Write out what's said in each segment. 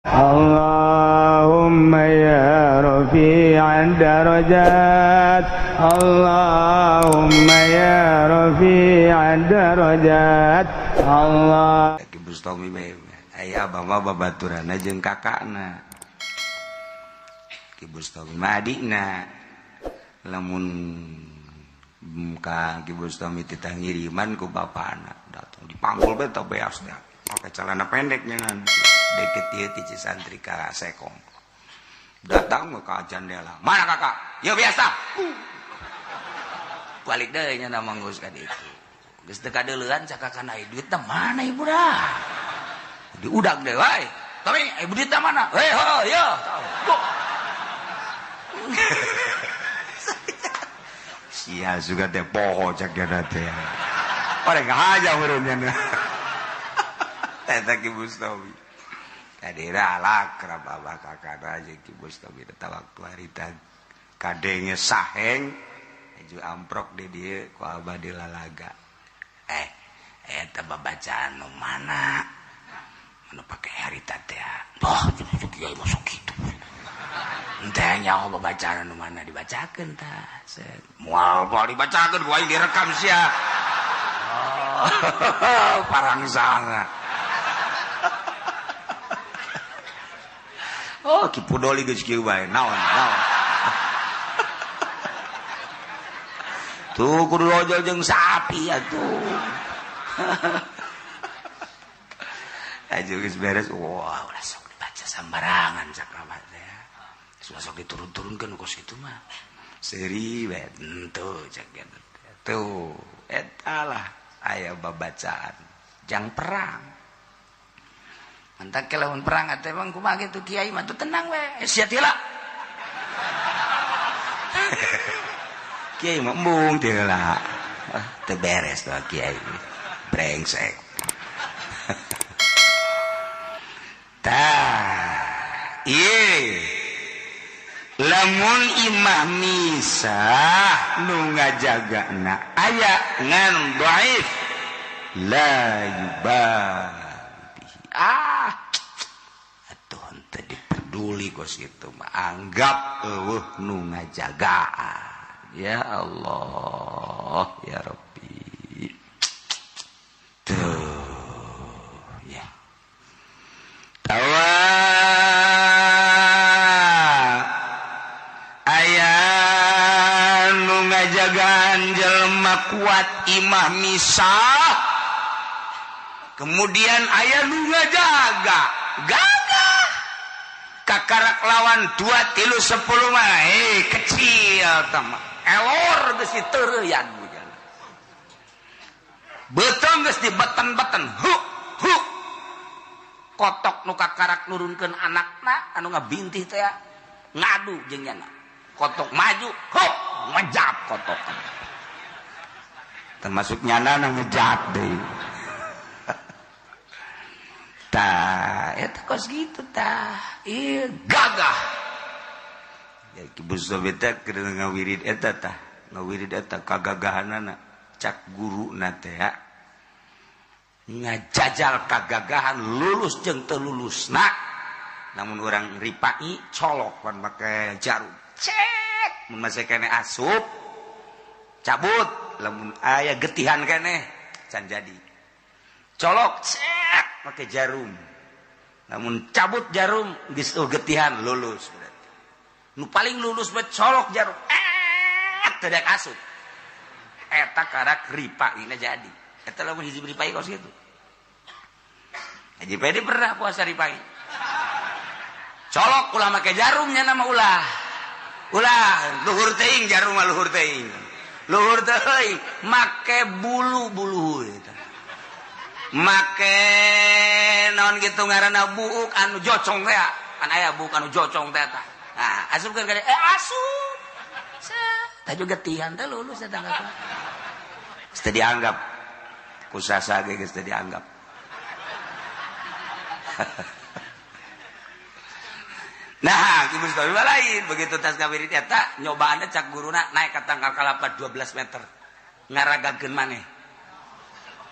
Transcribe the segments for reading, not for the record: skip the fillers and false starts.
Allahumma ya rafi'ad darajat, Allahumma ya rafi'ad darajat, Allah. Ki Bustami bae aya abah mah babaturanna jeung kakakna. Ki Bustami mah adikna. Lamun ka Ki Bustami titah ngiriman ku bapana datang dipanggul bae teh beas teh. Pakai celana pendek nyangan. Deket ieu ti Cisantri ka Sekong. Datang ke jandela. Mana kakak? Ya biasa. Balik deui nya nama geus ka ditu. Geus teu kadeuleuan cakakan aya duitna mana ibu dah. Diudag deui wae. Tapi ibu duitna mana? Hei ho yo. Sia juga teh poho cak dia teh. Orang aja meureun nya. Eta Ki Bustami. Kadira alakrab abah kakak aja Ki Bustami eta waktu harita kadenge saheng aju amprok di dieu ku abah dilalaga. Eta babacaan nu mana? Anu pake harita teh. Bah, kiai masuk kitu. Henteu nyaho babacaan nu mana dibacakeun tah. Moal moal dibacakeun ku aing direkam sia. Oh, parangsana. Oh, Ki Pudoli geus kieu bae. Naon, naon. Tuh kudu lojol jeung sapi atuh. Aju geus beres. Wah, ulah sok dibaca sambarangan sakramat teh. Sudah sok diturun-turunkeun kos kitu mah. Seuri bae henteu cek gitu. Tuh, eta lah aya babacaan jang perang. Mantak ke lawan perang atuh emang kumaha kitu kiai mah tuh tenang we. Sia teh lah. Kiai mah embung teh lah. Teu beres tuh kiai. Brengsek. Tah, ieu lamun imah misah nu ngajagana aya ngan dhaif la yubah. Ah, atuh henteu diperduli kos kitu mah anggap eueuh nu ngajagaan. Ya Allah, ya Rabbi. Tuh, ya. Tawa aya nu ngajagaan jelema kuat imah misah. Kemudian ayah nu ngajaga gagah kakarak lawan 2 3 10 mah kecil tama elor geus diteureuyan beuteung geus dibeten-beten hu hu kotok nu kakarak nurunkeun anakna anu ngabintih teh ngadu jeung nyana kotok maju hu ngejap kotok termasuk nyana ngejap deui. Tah, eta kos gitu tah. Ieu gagah. Ya Ki Bustami teh keur ngawirid eta tah, ngawirid eta kagagahanana cak guruna teh ngajajal kagagahan lulus jeung teu lulusna. Namun urang ripai colok pan make jarum. Cek mun masih keneh asup cabut lamun aya getihan keneh can jadi. Colok cek pakai jarum, namun cabut jarum geus getihan lulus berarti. Nu paling lulus bae colok jarum, teu daek asup. Eta karak ripaina jadi. Eta lamun hiji ripai kos kitu. Haji Pedi pernah puasa ripai. Colok ulah make jarumnya nama ulah. Ulah luhur teuing jarum mah luhur teuing. Luhur teuing make bulu-bulu eta. Make naon gitu ngaranna buuk anu jocong teh kan aya buuk anu jocong teh tah. Nah, asupkeun ka asup. Tah juga getihan teh lulus eta tangga. Geus teu dianggap. Ku sasa ge geus teu dianggap. Nah, Ki Bustami lain begitu tas kawirid eta nyobaanna cak guruna naik ka tangkal kalapa 12 meter. Ngaragakeun maneh.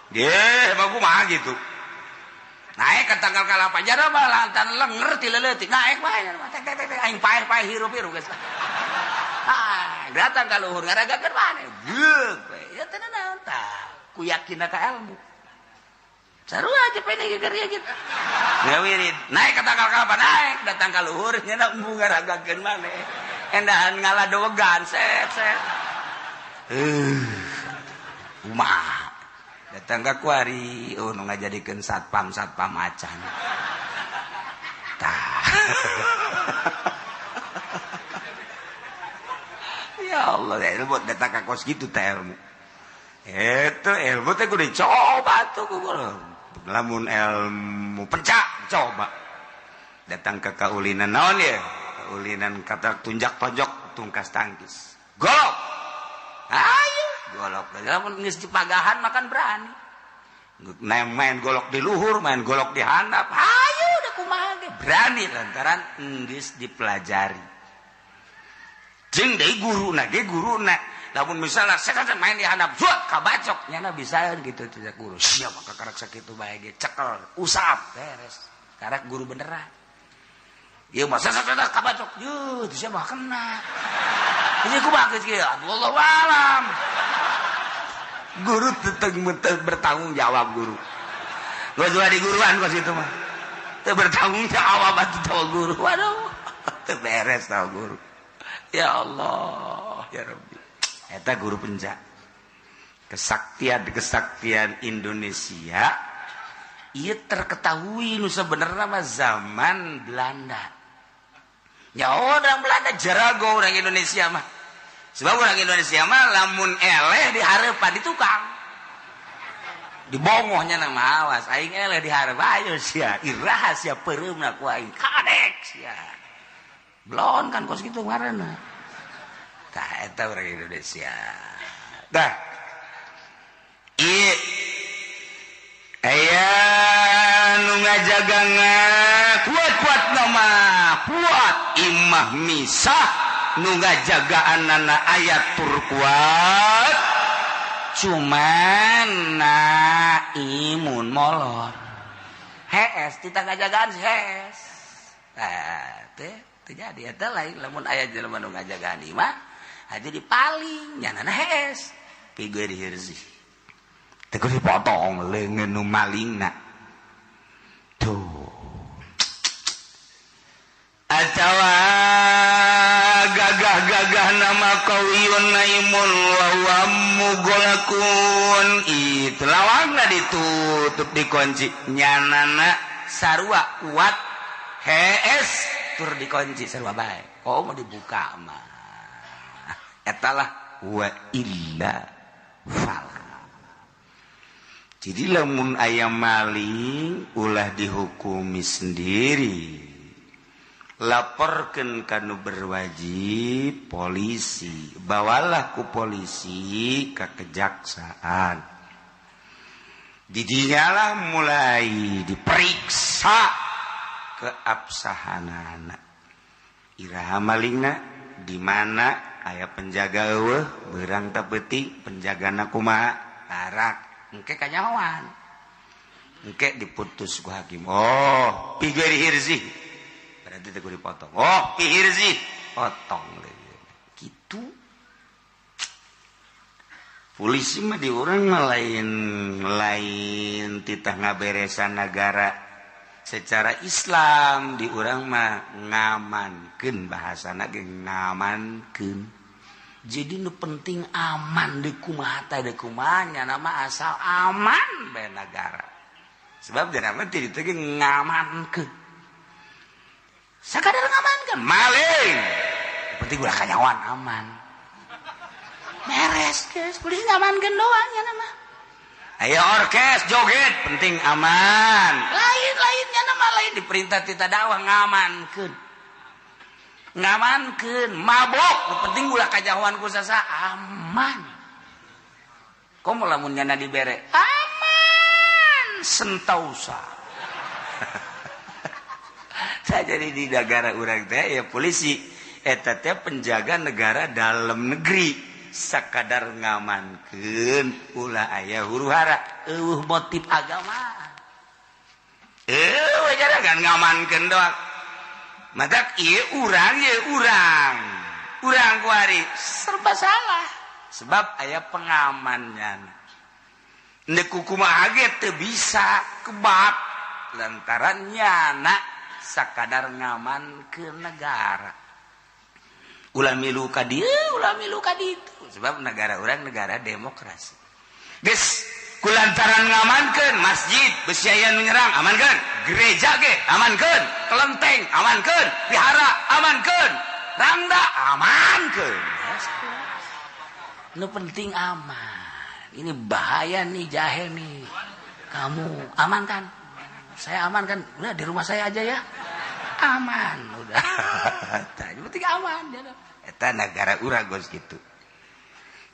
Ge, bagus mah gitu. Naik ke tangkal kalapa jara mah lantan lenger ti leutik naik bae tek tek tek aing paeh-paeh hirup-hirup geus. Ah, datang ka luhur ngaragakeun maneh. Geuk we. Ya teh naon tah? Ku yakinna ka ilmu. Sarua aja pene ge geus gitu. Ngawirid naik ke tangkal kalapa naik datang ka luhur nya embung ngaragakeun maneh. Endahan ngaladowegan set set. Kumaha? Datang ke kuari, oh nu ngajadikeun satpam satpam acan. Tah. Ya Allah, ilmu datang ka kos kitu teh ilmu. Eta ilmu teh kudu dicoba tuh ku. Lamun ilmu pencak coba. Datang ke kaulinan naon ya? Kaulinan kata tunjak tonjok tungkas tangkis. Golok. Ayo golok lamun geus dipagahan makan berani. Main golok di luhur, main golok di handap. Ayo da kumaha ge berani lantaran geus dipelajari. Jeung deui guruna ge guruna. Lamun misalna set main di handap, zuat kabacok nyana bisaeun kitu teh guru. Sia mah kakarek sakitu bae ge cekel, usap beres. Karek guru beneran. Ieu mah set kabacok, yeuh teu sia mah kena. Ini kumaha geus kieu? Wallahu alam. Guru tetep bertanggung jawab guru. Gua juga di guruan kos itu mah. Teu bertanggung jawab atuh tau guru. Waduh, teu beres tau guru. Ya Allah, ya Rabbi. Eta guru pencak. Kesaktian-kesaktian Indonesia ieu terketahui nu sebenarnya mah zaman Belanda. Ya orang Belanda jarago orang Indonesia mah. Sebab orang Indonesia mah lamun eleh di hareupan di tukang. Dibongohnya nama awas aing eleh di hareup ayo sia iraha sia peureumna ku aing kadek sia. Belon kan kos kitu ngaranna. Tah eta orang Indonesia. Tah. Ieu aya nu ngajagana kuat-kuat nama kuat imah misah nu ngajagaanana ayat tur kuat cuman naimun molor hees tita ngajagaan si hees teh teu jadi eta lain lamun aya jelema nu ngajagaan imah aja dipaling nyanana hees pigeun hirzi teh kudu dipotong leungeun nu malingna tuh atawa gagah-gagah nama qawiyun naimun wa huwa mughlaqun itu lawangna ditutup dikunci nyanana sarua kuat hees tur dikunci sarua bae oh mau dibuka mah etalah wa illa fala. Jadi lamun aya maling ulah dihukumi sendiri, laporkan kanu berwajib polisi, bawalah ku polisi ke kejaksaan. Didinyalah mulai diperiksa keabsahanana. Iraha malingna di mana aya penjaga eueuh beurang teu peuting penjagana kumaha tarak engke kanyahoan. Engke diputus ku hakim. Oh, pigeur hirzi. Berarti teh kudu dipotong. Oh, pihirzi potong gitu. Polisi mah di urang mah lain titah ngaberesan nagara secara Islam di urang mah ngamankeun bahasana ge ngamankeun. Jadi nu penting aman di kumaha teh di kumaha nya nama asal aman bae nagara. Sebab dina mah teh ditu ge ngamankeun. Sakadar ngamankeun maling. Penting ulah kanyawan aman. Beres geus, polisi ngamankeun doang nya nama. Ayo orkes joget penting aman. Lain-lainnya nama lain diperintah tita dakwah ngamankeun. Ngamankeun mabok penting ulah kajahoan ku sasa aman. Komo lamun nyana dibere aman sentausa. Saya jadi di negara urang teh ya polisi eta teh penjaga negara dalam negeri sakadar ngamankeun ulah aya huru hara eueuh motif agama. Wajar kan ngamankeun doang. Matak ieu urang ieu urang. Urang kuari serba salah. Sebab aya pengamannya. Ndek kumaha ge teu bisa kebak lantaran nyana sakadar ngaman ke negara. Ulah milu ka dieu, ulah milu ka ditu. Sebab negara urang negara demokrasi. Geus kulantaran ngamankeun masjid besi aya nu nyerang amankeun, gereja ge amankeun, kelenteng amankeun, vihara amankeun, rangda amankeun. Nu penting aman. Ini bahaya nih jahe nih. Kamu aman kan? Saya aman kan? Udah di rumah saya aja ya. Aman udah. Yang penting aman. Eta negara urang geus kitu.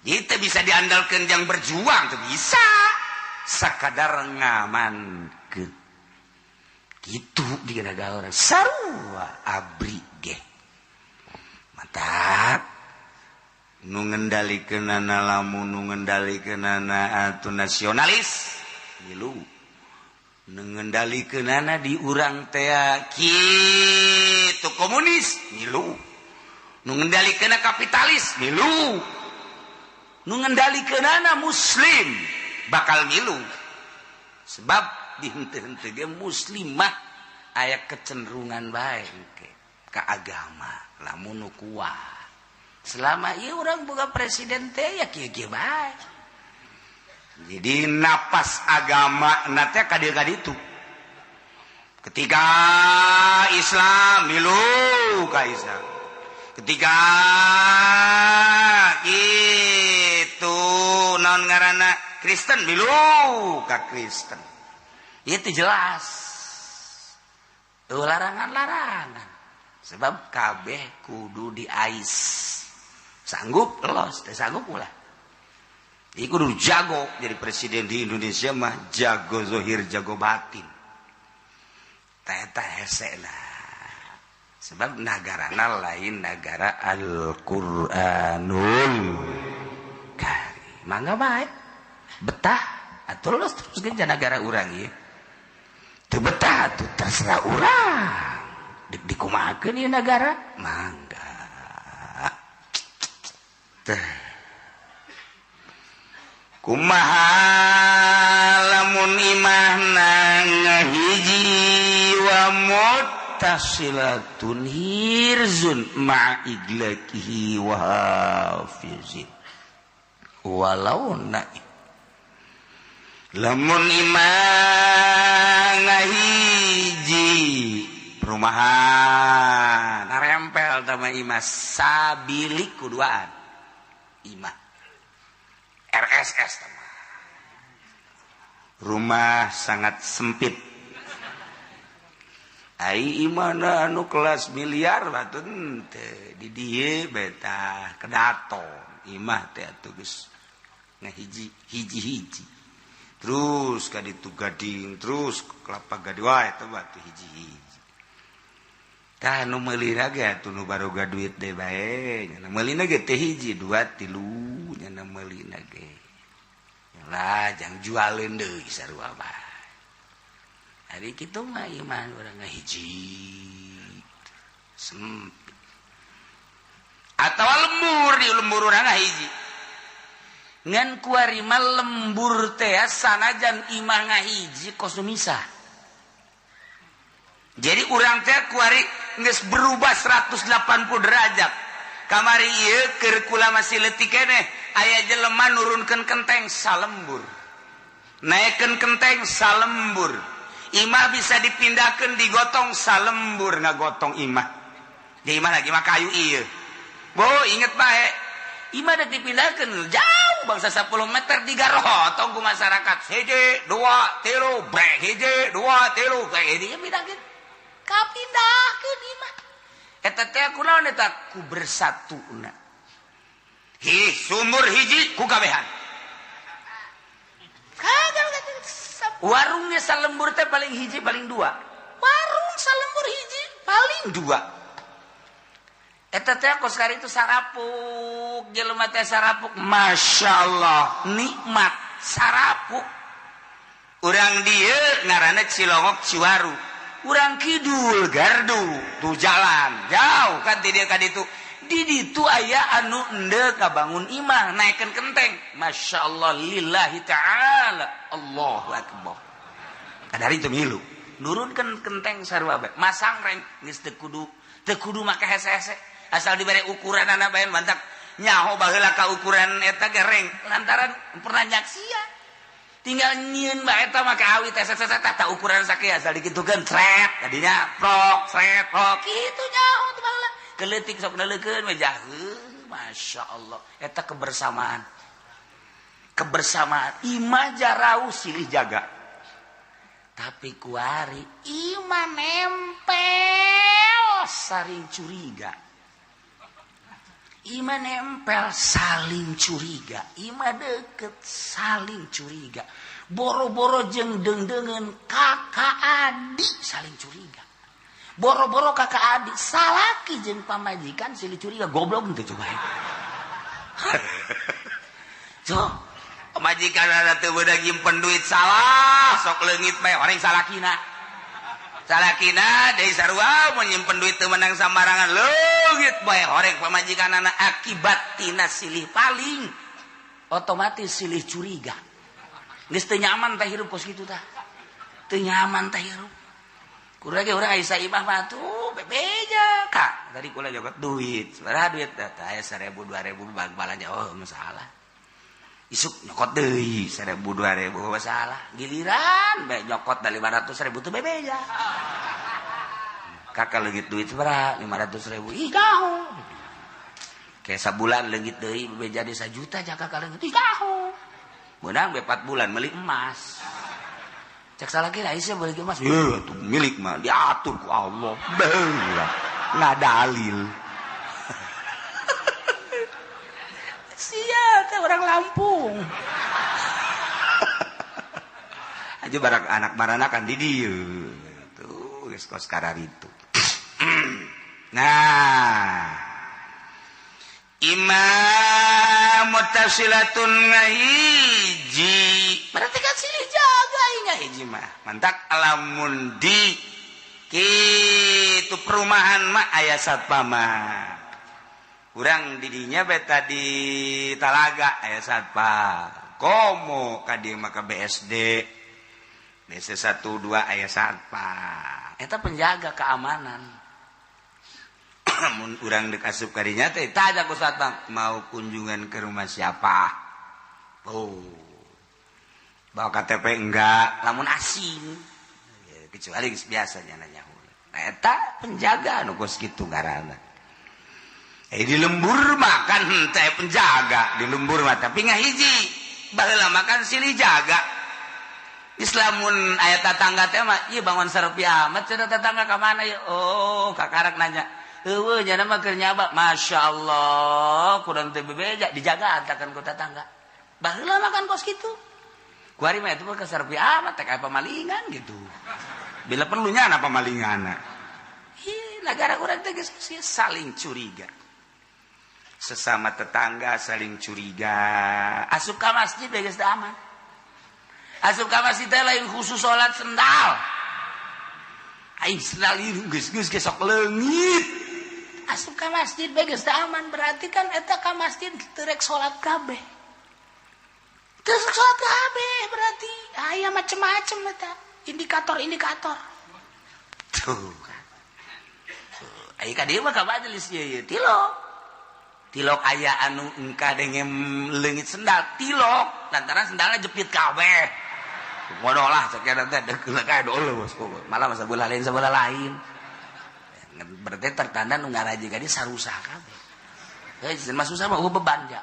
Itu bisa diandalkan yang berjuang tuh bisa sakadar ngamankeun. Gitu di negara orang sarua abri ge. Mantap. Nu ngendalikeunana lamun nu ngendalikeunana atuh nasionalis milu. Nu ngendalikeunana di urang teh kitu komunis milu. Nu ngendalikeunana kapitalis milu. Nu ngendalikeunana muslim bakal milu. Sebab di henteu-henteu ge muslimah aya kecenderungan bae engke ka agama lamun nu kuat. Selama ieu urang boga presiden teh ya kieu-kieu bae. Jadi napas agama na teh ka dieu ka ditu. Ketika Islam milu ka Islam. Ketika itu naon ngaranna Kristen milu ka Kristen. Itu jelas. Tuh larangan-larangan. Sebab kabeh kudu diais. Sanggup los, teu sanggup ulah. Ieu kudu jago jadi presiden di Indonesia mah jago zohir jago batin. Tah eta hese lah. Sebab nagarana lain negara Al-Qur'anul Karim. Mangga bae. Betah atuh los terus ge nagara urang ieu. Teu betah atuh terserah urang. Dek dikumahakeun ieu nagara? Mangga. Teh. Kumaha lamun imahna ngahiji wa muttasilatun hirzun ma'a iglakihi wa hafizin. Walau na lamun imah ngahiji perumahan narempel sama imah sabilik kuduaan imah RSS sama. Rumah sangat sempit. Ai imana anu kelas miliar batun teh di dieu beta kedaton imah teh atuh geus ngahiji hiji-hiji. Terus ka ditu gading, terus kelapa gading wae teh batu hiji-hiji. Tah nu meulina ge atuh nu baroga duit deui bae, nya meulina ge teh hiji, dua, tilu nya meulina ge. Lah jang jualeun deui sarua bae. Ari kitu mah iman urang ngahiji. Sempit. Atawa lembur di lembur urang ngahiji. Ngan kuari mah lembur teh sanajan imah ngahiji kos nu misah. Jadi urang teh kuari geus berubah 180 derajat. Kamari ieu keur kula masih leutik keneh aya jelema nurunkeun kenteng salembur. Naekeun kenteng salembur. Imah bisa dipindahkeun digotong salembur ngagotong imah. Di imah lagi mah kayu ieu. Bo inget bae. Imah dek dipindahkeun jauh bangsa 10 meter digarotong ku masyarakat. Hiji, dua, tilu, brek hiji, dua, tilu, brek hiji pindahkeun. Kapindahkeun imah. Eta teh kunaon eta ku bersatuna. Hi sumur hiji ku kabehan. Warungnya salembur teh paling hiji paling dua. Warung salembur hiji paling dua. Eta teh kos kari itu sarapuk, jelema teh sarapuk, masya Allah, nikmat sarapuk. Urang dieu ngaranna Cilongok Ciwaru. Urang kidul gardu tuh jalan jauh kan ti dieu ka ditu. Di ditu aya anu endeu kabangun imah naikeun kenteng. Masya Allah lillahi ta'ala. Allahu akbar. Kadari teu milu. Nurunkeun kenteng sarua bae. Masang reng geus teu kudu make hese-hese. Asal dibere ukuranana bae mantak nyaho baheula ka ukuran eta ge reng lantaran pernah nyaksia. Tinggal nyieun bae eta make awi teh sesese tah ukuran sakieu asal dikitukeun sret tadinya prok sret prok kitu nyaho teh baheula. Keleutik sok neuleukeun we jaheuh. Masya Allah eta kebersamaan. Kebersamaan imah jarauh silih jaga. Tapi kuari imah nempel saling curiga. Imah nempel saling curiga, imah deket saling curiga. Boro-boro jeung deungdeungeun kakak adik saling curiga. Boro-boro kakak adik salaki jeung pamajikan silih curiga, goblok teu coba. So, pamajikan ada teu beunang nyimpen duit salah, sok leungit bae orang salakina. Salakina deui sarua mun nyimpen duit teu menang sambarangan leungit bae horeng pamajikanana akibat tina silih paling otomatis silih curiga. Geus teu nyaman teh hirup kos kitu tah. Teu nyaman teh hirup. Kurang ge urang aya saimah mah tuh bebeja ka. Tadi kula jogot duit, sabaraha duit teh aya 1000 2000 bag balanja oh masalah. Isuk nyokot deui 1000 2000 masalah. Giliran bae nyokot da 500.000 teu bebeja. Kakak leungit duit sabaraha 500.000. Ih gaho. Kayak sabulan leungit deui bebeja di 1 juta jaka leungit. Ih gaho. Meunang be 4 bulan meuli emas. Cek salah kira Aisyah beli emas. Ye tuh milik mah diatur ku Allah. Beuh. Ngadalil. Sia teh orang Lampung. Aja barak anak baranakan di dieu. Tuh geus kos kararitu. Nah, imam mutasilatun ngahiji. Berarti kan silih jaga ngahiji mah. Mantak lamun di kitu perumahan mah aya satpam mah. Urang didinya beta di Talaga aya satpam. Komo ka dieu mah ka BSD. BC 1 2 aya satpam. Eta penjaga keamanan. Mun urang dek asup kadinya teh tanya ku satpam, mau kunjungan ke rumah siapa? Oh. Bawa KTP enggak, lamun asing. Kecuali geus biasa nya nanya. Nah eta penjaga nu kos kitu ngaranna. Di lembur makan teh penjaga di lembur mah tapi ngahiji baheula makan silih jaga. Islamun aya tatangga teh mah ieu bangun serpi amat cenah tetangga ka mana ieu? Oh, kakarak nanya. Heueuh nya mah keur nyaba. Masyaallah, kurang teh bebeja dijaga antakan ku tetangga. Baheula makan kos kitu. Kuari mah itu mah kaserpi amat teh aya pamalingan gitu. Bila perlunya ana pamalinganna. Ih, nagara urang teh geus saling curiga. Sesama tetangga saling curiga. Asup ka masjid geus teu aman. Asup ka masjid teh lain khusus salat sendal. Aing sendal ieu geus geus ge sok leungit. Asup ka masjid geus teu aman berarti kan eta ka masjid teu rek salat kabeh. Teu rek salat kabeh berarti aya macem-macem eta indikator-indikator. Tuh. Aya ka dieu mah ka majelis ieu tilok. Tilok aya anu engka denge leungit sendal tilok lantaran sendalna jepit kabeh. Bodoh lah sakieu teh deuk kae dulu bos. Malah masa sebelah lain. Berarti tertanda nu ngaraji ka dieu sarusah kabeh. Heuh mah susah mah eueuh beban ja.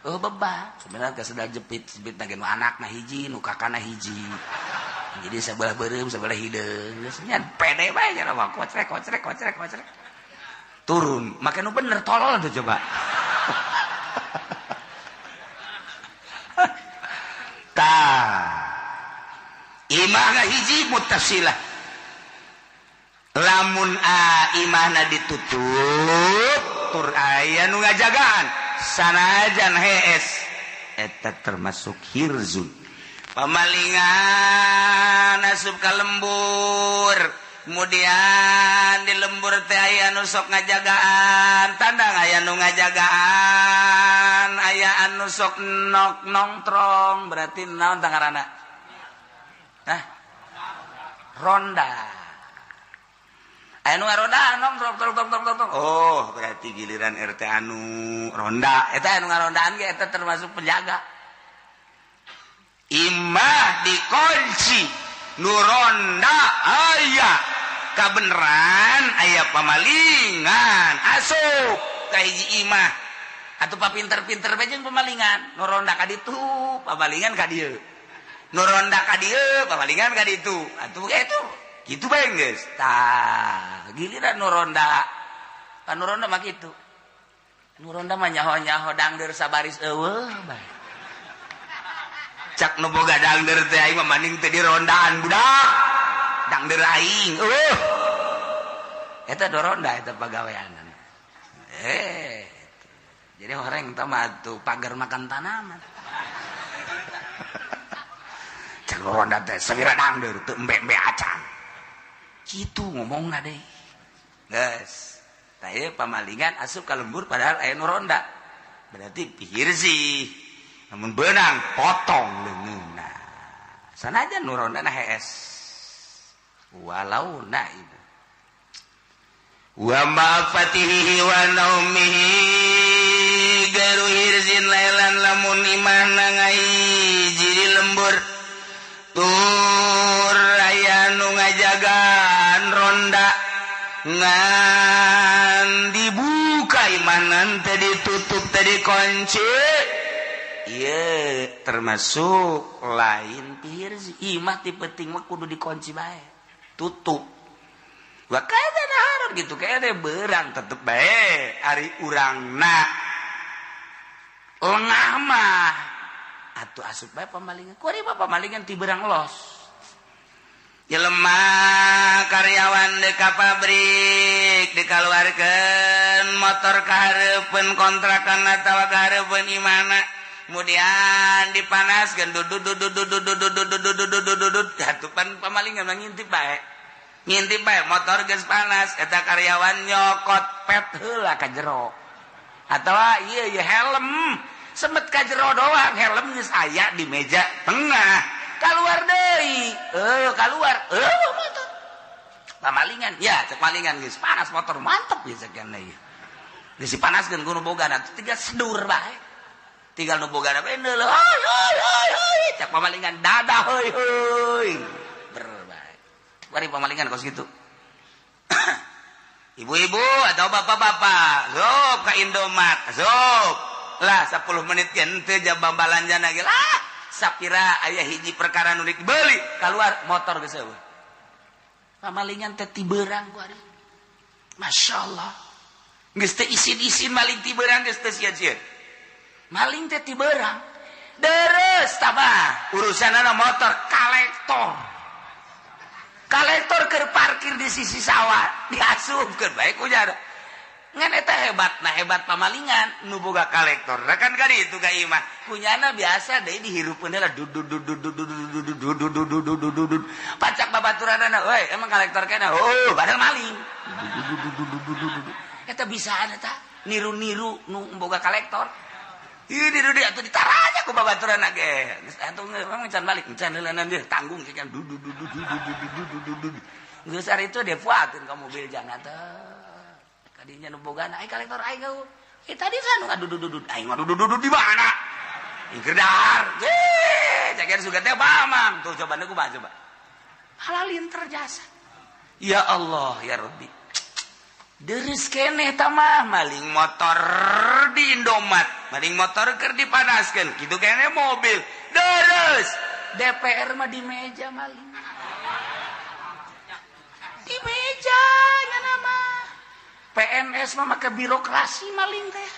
Eueuh beban. Sebenarnya teh sendal jepit jepit na ge nu anakna hiji nu kakana hiji. Jadi sebelah beureum sebelah hideung. Geus nya pede bae nya mah kocrek kocrek kocrek kocrek. Turun, make nu bener tolol tuh coba. Tah. Imahna hiji muttasilah. Lamun imahna ditutup tur aya nu ngajagaan sanajan hees eta termasuk hirzun. Pamalingan asup ka lembur, kemudian di lembur teh aya nu sok ngajagaan, tandang aya nu ngajagaan, aya anu sok nok nongtrong, berarti naon tah ngaranna? Hah? Ronda. Aya nu ngaronda nongtrong tong tong tong tong. Oh, berarti giliran RT anu ronda. Eta anu ngarondaan ge eta termasuk penjaga. Imah dikunci nu ronda aya kabeneran aya pamalingan asup ka hiji imah atuh papinter-pinter bae jeung pamalingan nu ronda ka ditu pamalingan ka dieu nu ronda ka dieu pamalingan ka ditu atuh kitu kitu bae geus tah giliran nu ronda pan nu ronda mah kitu nu ronda mah nyaho-nyaho dangdeur sabaris eueuh bae cak nu boga dangdeur teh aing mah maning teh dirondaan budak dangdeur aing eueuh eta doronda eta pagaweanan jadi orang teh mah atuh pagar makan tanaman cak nu ronda teh sawira dangdeur teu embe-embe acan kitu ngomongna deui geus tah ieu pamalingan asup ka lembur padahal aya nu ronda berarti pihir sih namun benang potong leungeunna sanajan nu rondana hees walau na ibu wa ma fatihi wa naumihi garu hirzin lailan lamun imahna ngahiji di lembur tur aya nu ngajagaan ronda ngan dibuka imahna teh ditutup teh dikunci. Iya, termasuk lain pihir imah ti penting mah kudu dikunci bae. Tutup. Wa kada naharon gitu kayaknya berang tetep bae ari urangna. Lengah mah atuh asup bae pamalingan. Kuari mah pamalingan ti berang los. Jelema karyawan di ka pabrik dikaluarkeun motor ka hareupeun kontrakan atawa ka hareupeun imahna. Kemudian dipanaskan dudut hatupan pamalingan ngintip bae ngintip bae motor geus panas eta karyawan nyokot pet heula ka jero atawa ieu ieu helm semet ka jero doang helm geus aya di meja tengah kaluar deui kaluar motor pamalingan ya cek palingan geus panas motor mantep ya cek ieu geus dipanaskeun ku nu bogana tiga sedur bae tinggal nu boga bae hoi hoi hoi hoi cak pamalingan dadah hoi hoi berbae bari pamalingan kos kitu ibu-ibu atau bapak-bapak zop ka Indomaret zop lah 10 menit ge henteu jam balanjana ge lah sapira aya hiji perkara nu dibeli keluar motor geus eueuh pamalingan teh ti beurang ku ari masyaallah geus teh isin-isin maling ti beurang geus teu sieun-sieun maling teh ti beurang deres tabah urusanana motor kalektor kalektor keur parkir di sisi sawah diasupkeun bae ku jada ngan eta hebat nah hebat pamalingan nu boga kalektor kan ka ditu ka imah kunyana biasa deui dihirupeun heula dudut dudut dudut dudut dudut dudut dudut pacak babaturanana euy emang kalektor kana oh padahal maling eta bisaan eta niru-niru nu boga kalektor ieu diru di atuh ditaranya ku babaturan ge geus atuh emang can balik can heulana dia tanggung can dudut dudut dudut dudut geus ari itu defuakeun ka mobil jangan teh kadinya nu bogana ai kalektor aing geu eh tadi kan nu ngadudududud aing ngadudududud di mana aing keur dahar ye cager sugan teh mamang tuh coba nu kumaha coba halalin terjasa ya Allah ya Rabbi deres keneh tah mah maling motor di Indomaret maling motor keur dipanaskeun kitu keneh mobil deres DPR mah di meja maling di meja nya mah PNS mah make birokrasi maling teh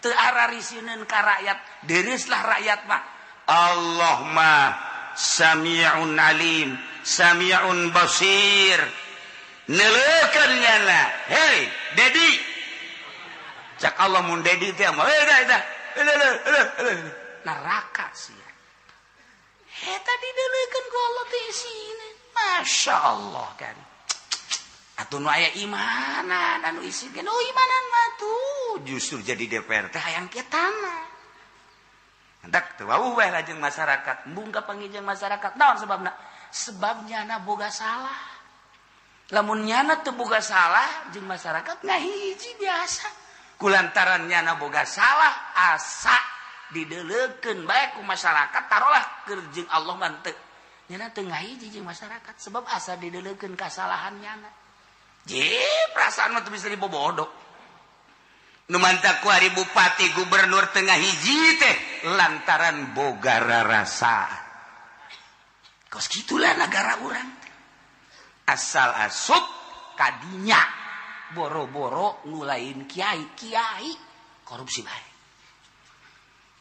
teu ararisineun ka rakyat deureuslah rakyat mah Allah mah sami'un alim sami'un basir neleukeun nyana hei Dedi cak Allah mun Dedi teh mah hei dah dah neraka sia Eta dideleukeun ku Allah teh isina. Masya Allah kan. Atuh nu aya imanan anu isi ge nu imanan mah tuh justru jadi DPR teh hayang kieu tanah. Hendak teu wawuh bae lajeng masyarakat, embung ka pangijeng masyarakat. Naon sebabna? Sebab nyana boga salah. Lamun nyana teu boga salah jeung masyarakat ngahiji biasa. Kulantaran nyana boga salah asa dideleukeun bae ku masyarakat tarolah keur jeung Allah mah teu. Nyana teu ngahiji jeung masyarakat sebab asa dideleukeun kasalahan nyana. Je, perasaan mah teu bisa dibobodok. Nu mantak ku ari bupati gubernur tengah hiji teh lantaran boga rarasa. Kos kitulah negara urang. Asal asup kadinya boro-boro nu lain kiai, kiai korupsi bae.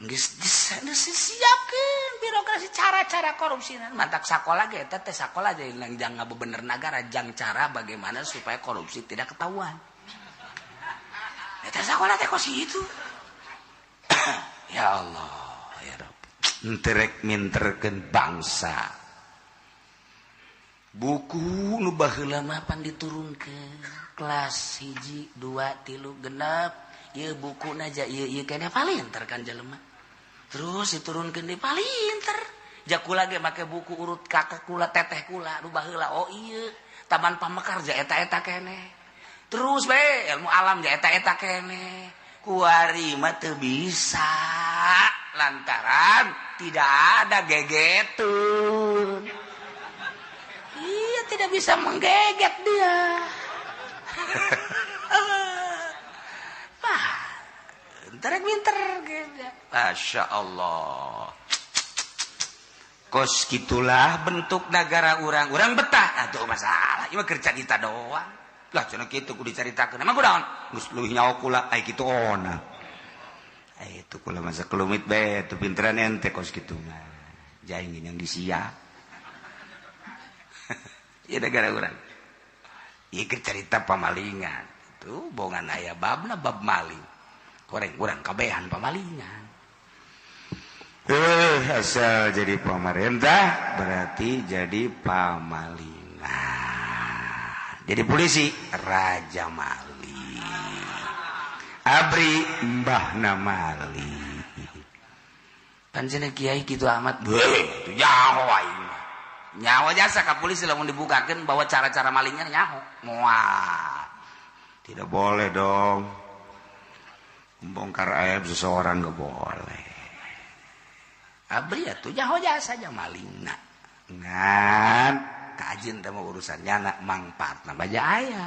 Geus disiapkeun birokrasi cara-cara korupsi mantak sakola ge eta teh sakola jadi jang ngabebener nagara jang cara bagaimana supaya korupsi tidak ketahuan. Eta sakola teh kos kitu. Ya Allah, ya Rabb. Henteu rek minterkeun bangsa. Buku nu baheula mah pan diturunkeun kelas 1 2 3 genep ieu bukuna ja ieu ieu keneh palinter kan jelema. Terus diturunkeun di palinter. Ja kula ge make buku urut kakak kula teteh kula nu baheula oh ieu Taman Pamekar ja eta-eta keneh. Terus bae ilmu alam ja eta-eta keneh. Kuari mah teu bisa lantaran tidak ada gegetun. Iya tidak bisa menggeget dia. Wah, entar pinter gitu. Masya Allah. Kos gitulah bentuk negara urang. Urang betah. Atuh masalah. Ieu mah keur carita doang. Lah cenah kitu kudu dicaritakeun. Emang kunaon? Geus leuwih nyaho kula ai kitu ona. Ai itu kula masa kelumit bae teu pinteran ente kos kitu mah. Jaing yang disia. Ieu negara urang. Ieu keur carita pamalingan. Tuh bongan aya babna bab maling. Koreng urang kabehan pamalingan. Asal jadi pemerintah berarti jadi pamalingan. Jadi polisi raja maling. Abri mbahna maling. Panjenengan kiai kitu amat. Beuh, itu nyaho aing mah. Nyaho jasa ka polisi lamun dibukakeun bahwa cara-cara malingnya nyaho. Moal. Tidak boleh dong. Membongkar aib seseorang nggak boleh. Abri atuh nyaho jasa nya malingna. Ngan kajeun teh mah urusan nyana mangpaatna baja aya.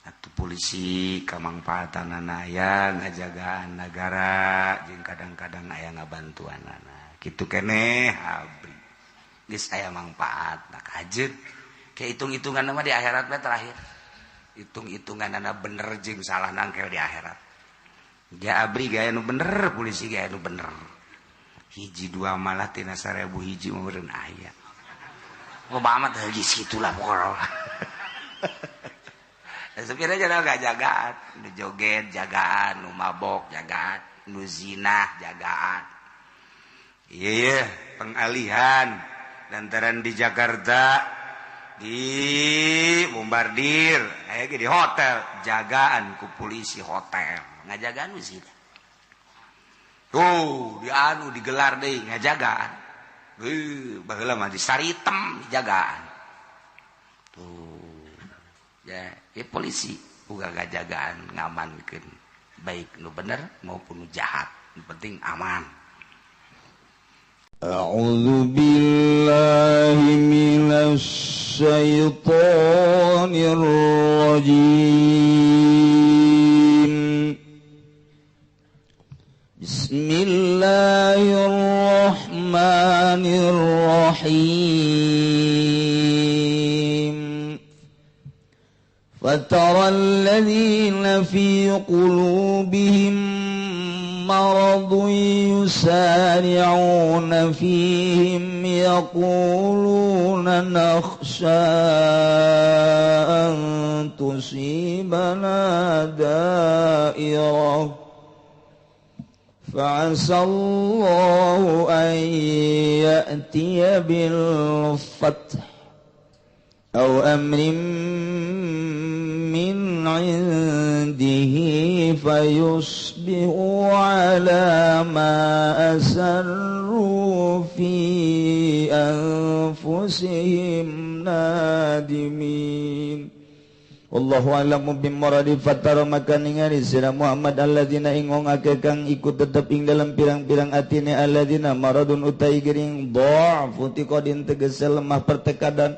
Atuh polisi kamangpaatanana aya ngajagaan nagara jeung kadang-kadang aya ngabantuanana. Kitu keneh abri. Geus aya mangpaatna kajeun. Ke hitung-hitungan mah di akhirat bae terakhir. Hitung-hitunganana bener jeung salah nangkel di akhirat. Ja abri gaya nu bener, polisi gaya nu bener. Hiji dua malah tina 1000 hiji meureun aya. Loba amat geus kitulah pokona. Supir aja gak jagaan, nu joget jagaan, nu mabok jagaan, nu zina jagaan. Iya, pengalihan lantaran di Jakarta di bombardir, aya ge di hotel jagaan ku polisi hotel. Ngajagaan nu zina. Tuh, di anu digelar deui ngajagaan. Baheula mah di Saritem dijagaan. Tuh. Ya, ya polisi uga ngajagaan ngamankeun baik nu bener maupun nu jahat, nu penting aman. A'udzu billahi minasy syaithanir rajim. Bismillahirrahmanirrahim. فترى الذين في قلوبهم مرض يسارعون فيهم يقولون نخشى أن تصيبنا دائرة فعسى الله أن يأتي بالفتح أو أمر من عنده فيصبحوا على ما أسروا في أنفسهم نادمين. Wallahu a'lamu bimuradi fatara maka ningali sira Muhammad alladzina ing wong akeh kang iku tetep ing dalam pirang-pirang atine alladzina maradun utai gering dha'fu tiqadin tegese lemah pertekadan.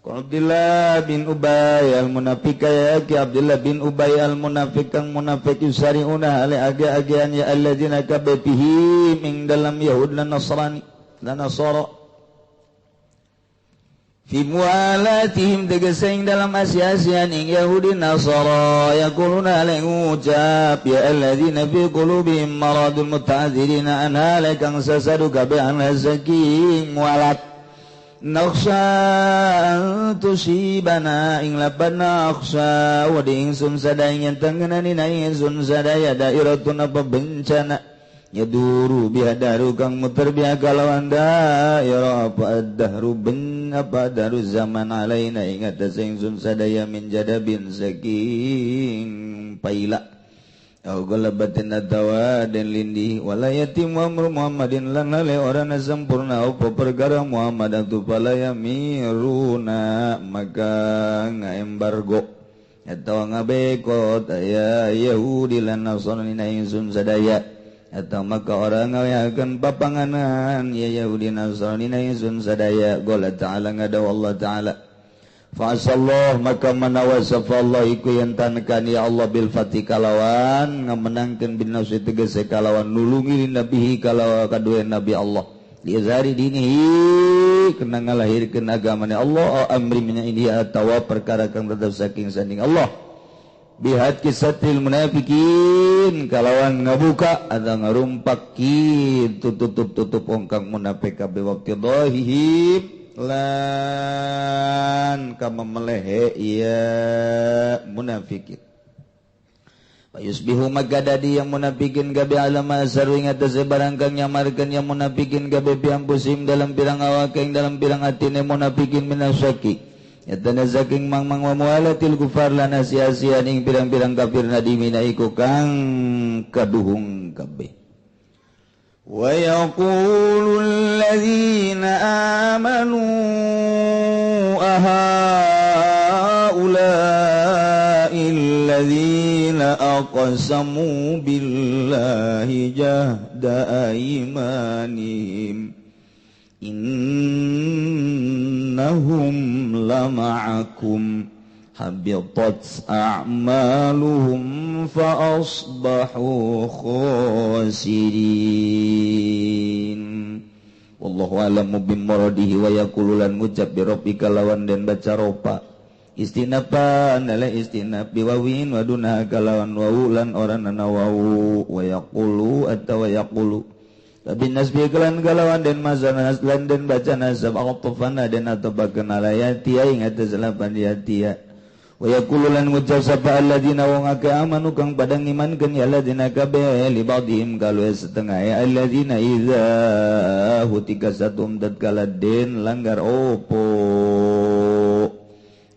Abdullah bin Ubay al-munafiq ya ki Abdullah bin Ubay al-munafiq kang munafik yusariuna ale age-agean ya alladzina kabbihi ing dalam Yahud lan Nasrani lan Nasara fi mualatihim tegese ing dalam asi-asian ing Yahudi Nasara yaquluna ale ngucap ya alladzina fi qulubihim maradun muta'adzirina anha kang sasadu kabeh an saking mualat nakhsha an tusibana ing lapan nakhsha wa di ingsun sadaya yen tengenani na ingsun sadaya dairatun apa bencana yaduru bihadaru kang muter biha kalawan dairah apa ad-dahru ben apa daru zaman alaina ing atas ingsun sadaya min jadabin saking paila au galabatin atawa den lindih wala yatim amru Muhammadin lan hale ora sempurna apa perkara Muhammad atu pala yamiruna maka ngaembargo atawa ngabekot aya Yahudi lan Nasrani na ingsun sadaya atau maka orang ngawehakeun papanganan ya Yahudi Nasrani na ingsun sadaya qala ta'ala ngadaw Allah ta'ala fa'asallah maka manawa safallah iku yen tankan ya Allah bil fatih kalawan ngamenangkeun bin nafsi tegese kalawan nulungi nabihi kalawan kadue nabi Allah liazari dinihi kena ngalahirkeun agamane Allah amri min ini atawa perkara kang tetep saking sanding Allah bihat kisatil munafikin kalawan ngabuka atau ngarumpak kitu tutup-tutup ongkang munafik kabeh waqti dhahihim lan kama melehe ya munafikin. Yusbihu maka dadi yang munafikin gabe alama asaru ing atase barang kang nyamarkeun yang munafikin gabe piampusim dalam pirang awake ing dalam pirang atine munafikin minasyaki yatana saking mang-mang wa mualatil kufar lan asia-asian ing pirang-pirang kafir nadimina iku kang kaduhung kabeh. Wa yaqulu alladzina amanu ahaula'i alladzina aqsamu billahi jahda aymanihim innahum lama'akum habitat a'maluhum fa asbahu khasirin. Wallahu a'lamu bimuradihi wa yaqulu lan ngucap bi rabbika lawan den baca ropa istinapan ala istinab biwawin wa dunha kalawan wawu lan ora nana wawu wa yaqulu atawa yaqulu tapi nasbi kelan kalawan den mazana lan den baca nasab atfana den atabakeun ala yati ing atas lapan yati wa yaqulu lan ngucap sapa alladzina wong akeh amanu kang padang imankeun ya alladzina kabeh li ba'dihim kalu setengah ya alladzina idza hutika satum tatkala den langgar opo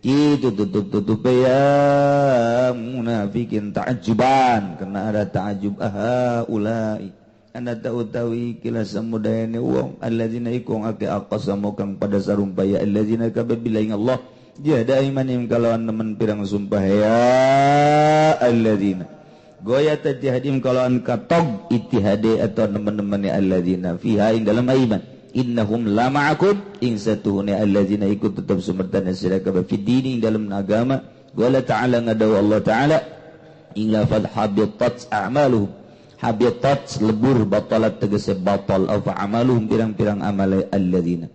itu tutup-tutup ya munafikin ta'ajuban kena ada ta'ajub aha ulai anda tahu-tahu kila samudayane wong alladzina iku akeh aqsamu kang pada sarumpah ya alladzina kabeh billahi Allah jahda imanim kalawan nemen pirang sumpah ya alladzina goya tajhadim kalawan katog ittihade atau nemen-nemene alladzina fiha ing dalam iman innahum la ma'akum ing satuhune alladzina iku tetep sumertana sira kabeh fi dini ing dalam agama wala ta'ala ngadaw Allah ta'ala ing lafadz habitat a'maluhum habitat lebur batalat tegese batal afa amaluhum pirang-pirang amale alladzina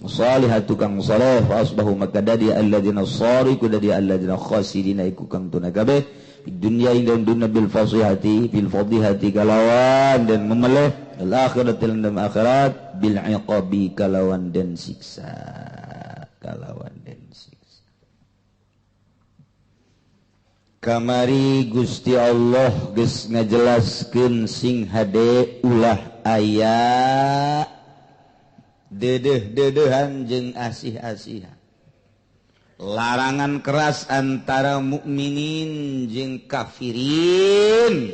salihatu kang saleh fa asbahu maka dadi alladzina sariku dadi alladzina khasirina iku kang tuna kabeh di dunya ing dalam dunya bil fasihati bil fadihati kalawan dan memeleh al akhirat dan akhirat bil iqabi kalawan dan siksa kalawan dan siksa. Kamari Gusti Allah geus ngajelaskeun sing hade ulah aya dedeh-dedehan jeung asih-asihan. Larangan keras antara mukminin jeung kafirin.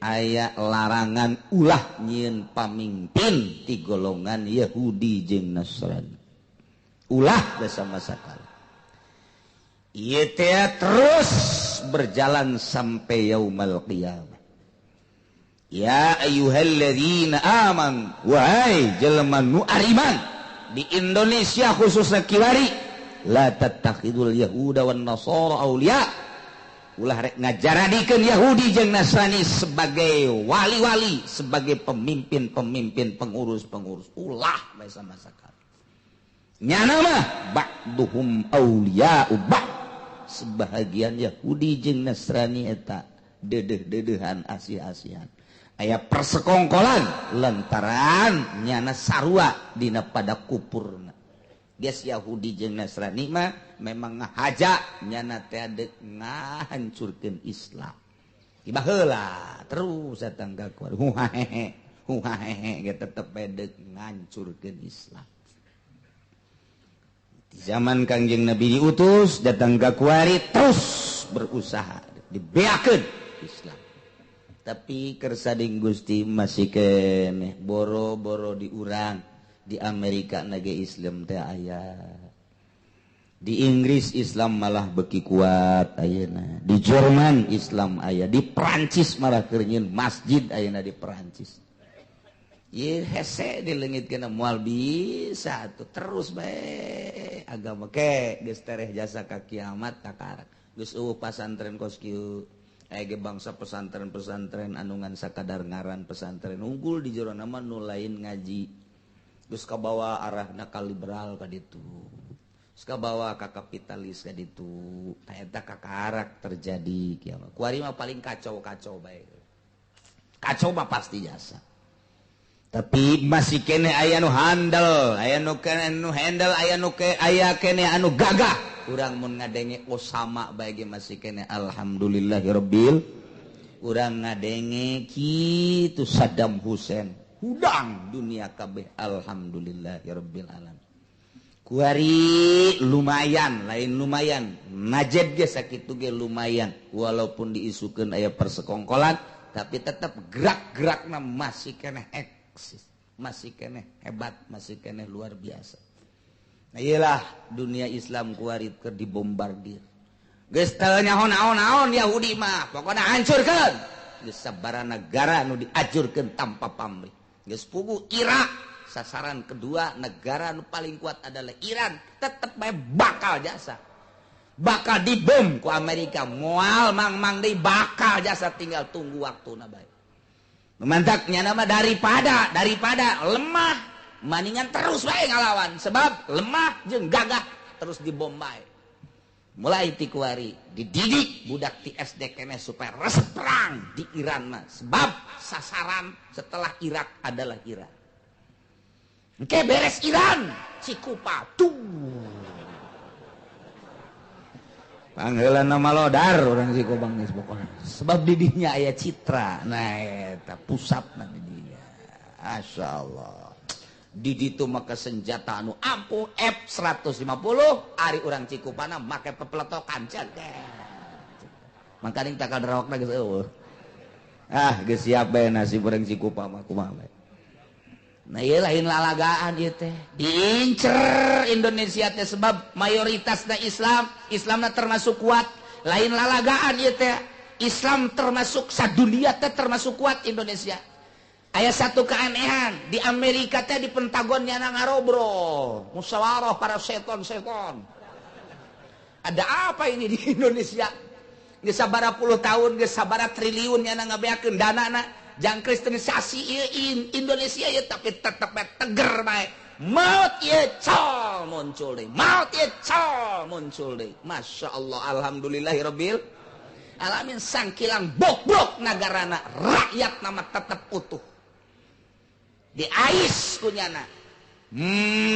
Aya larangan ulah nyieun pamimpin ti golongan Yahudi jeung Nasrani. Ulah bersama sakali. Ieu teh terus berjalan sampai yaumal qiyamah. Ya ayyuhalladzina amanu, wahai jelema nu ariman di Indonesia khususnya kiwari, la tattakhidul yahuda wan nasara auliya. Ulah rek ngajaradikeun Yahudi jeung Nasrani sebagai wali-wali, sebagai pemimpin-pemimpin, pengurus-pengurus. Ulah bae sama sakali. Nyana mah ba'duhum auliya'u ba'd. Sebahagian Yahudi jeung Nasrani eta dedeh-dedehan asih-asihan. Aya persekongkolan lantaran nyana sarua dina pada kupurna. Geus Yahudi jeung Nasrani mah memang ngahaja nyana teh deuk ngahancurkeun Islam. Baheula terus datang ka kuar huhahehe huhahehe ge tetep bae deuk ngahancurkeun Islam. Di zaman Kangjeng Nabi diutus datang ka kuari terus berusaha dibeakeun Islam. Tapi kersading Gusti masih keneh boro-boro diurang di Amerika nage Islam teh aya. Di Inggris Islam malah beki kuat ayeuna. Di Jerman Islam aya, di Perancis malah keur nyieun masjid ayeuna di Perancis. Ye hese dileungitkeun moal bisa atuh terus bae agama ke geus tereh jasa ka kiamat kakarak. Geus eueuh pasantren kos kieu. Aya ge bangsa pesantren-pesantren anu ngan sakadar ngaran pesantren unggul di jero nama nu lain ngaji. Geus kabawa arahna ka liberal ka ditu. Geus kabawa ka kapitalis ka ditu. Tah eta kakarak terjadi kiamat. Kuari mah paling kacau-kacau bae. Kacau mah pasti jasa. Tapi masih kene aya nu handel, aya nu kene nu handle, aya nu ke aya kene anu gagah. Urang mun ngadenge Osama bae ge masih kene alhamdulillahirabbil. Urang ngadenge kitu Saddam Hussein, hudang dunia kabeh alhamdulillahirabbil alamin. Kuari lumayan, lain lumayan. Najed ge sakitu ge lumayan walaupun diisukeun aya persekongkolan tapi tetap gerak-gerakna masih keneh eksis, masih keneh hebat, masih keneh luar biasa. Nah iyalah dunia Islam kuari keur dibombardir. Geus teu nyaho naon-naon Yahudi mah, pokona hancurkeun. Geus sabaraha negara nu diajurkeun tanpa pamrih. Geus puguh Irak, sasaran kedua negara nu paling kuat adalah Iran, tetep bae bakal jasa. Bakal dibom ku Amerika, moal mang-mang deui bakal jasa tinggal tunggu waktuna bae. Mantaknya nama daripada lemah maningan terus bae ngalawan sebab lemah jeung gagah terus dibom bae. Mulai ti kuari dididik budak ti SD keneh supaya resep perang di Iran mah sebab sasaran setelah Irak adalah Iran. Engke beres Iran Cikupa tuh. Pangheulana malodar urang Cikupa geus pokona. Sebab didinya aya citra. Nah eta pusatna didinya. Masyaallah. Di ditu make senjata anu ampuh F150 ari urang Cikupana make pepeletokan cegeh. Mangkaning takal rawakna geus eueuh. Ah geus siap bae nasib urang Cikupa mah kumaha bae. Nah ieu lain lalagaan ieu teh. Diincer Indonesia teh sebab mayoritasna Islam, Islamna termasuk kuat. Lain lalagaan ieu teh. Islam termasuk sadunia teh termasuk kuat Indonesia. Aya satu keanehan di Amerika teh di Pentagon nyana ngarobrol, musyawarah para seton-seton. Ada apa ini di Indonesia? Geus sabaraha puluh tahun, geus sabaraha triliun nyana ngabeakeun danana jang kristenisasi ieu Indonesia ieu tapi tetep bae teger bae. Maut ieu col muncul deui. Maut ieu col muncul deui. Masya Allah, alhamdulillahirabbil alamin sangkilang bok-bok nagarana rakyat nama tetep utuh. Diais kunyana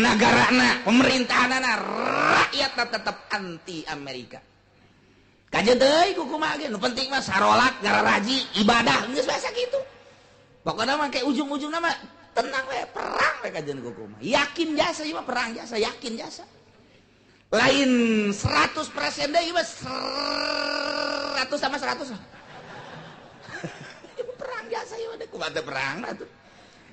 nagarana pemerintahanana rakyatna tetep anti Amerika. Kajeun deui ku kumaha ge nu penting mah sarolat ngararaji ibadah geus biasa kitu. Pokona mah kayak ujung-ujungna mah tenang we perang we kajeun ku kumaha. Yakin jasa ieu mah perang jasa yakin jasa. Lain 100% deui mah 100 sama 100 lah. Perang jasa ieu mah kumaha teu perang atuh.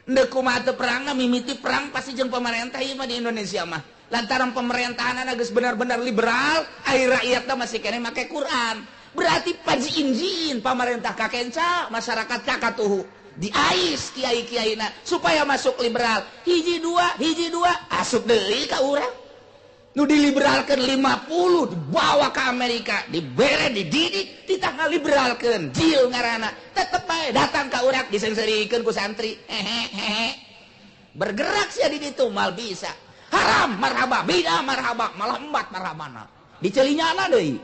Ndek kumaha teu perangna mimiti perang pasti jeung pemerintah ieu mah di Indonesia mah. Lantaran pemerintahan geus benar-benar liberal, ai rakyatna masih keneh make Quran. Berarti pajiin-jiin pamarentah kakenca, masyarakat kakatuhu. Diais kiai-kiaina supaya masuk liberal. Hiji dua, asup deui ka urang. Nu diliberalkeun 50 dibawa ke Amerika, dibere, dididik, titah ngaliberalkeun, jil ngaranna. Tetep bae datang ka urang disengserikeun ku santri. Hehehe. Bergerak sia di ditu mal bisa. Haram marhaba, bidah marhaba, malah embat marhabana. Dicelinyana deui.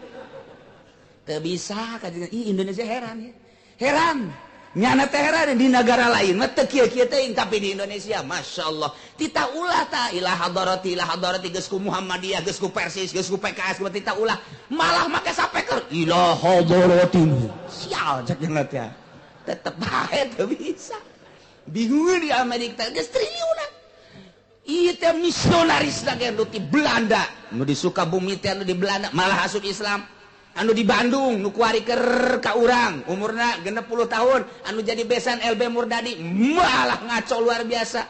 Teu bisa kajian. Ih Indonesia heran ya. Heran. Nyana teh heran di negara lain mah teu kieu-kieu teuing tapi di Indonesia masyaallah. Tita ulah ta ila hadarati geus ku Muhammadiyah, geus ku Persis, geus ku PKS, ku tita ulah. Malah make sapeker ila hadarati. Sial cek nya teh. Tetep bae teu bisa. Bingung di Amerika geus triliunan. Ieu teh misionaris lagi anu ti Belanda, nu di Sukabumi teh anu di Belanda malah asup Islam. Anu di Bandung nu kuari keur ka urang umurna 60 tahun anu jadi besan LB Murdadi malah ngaco luar biasa.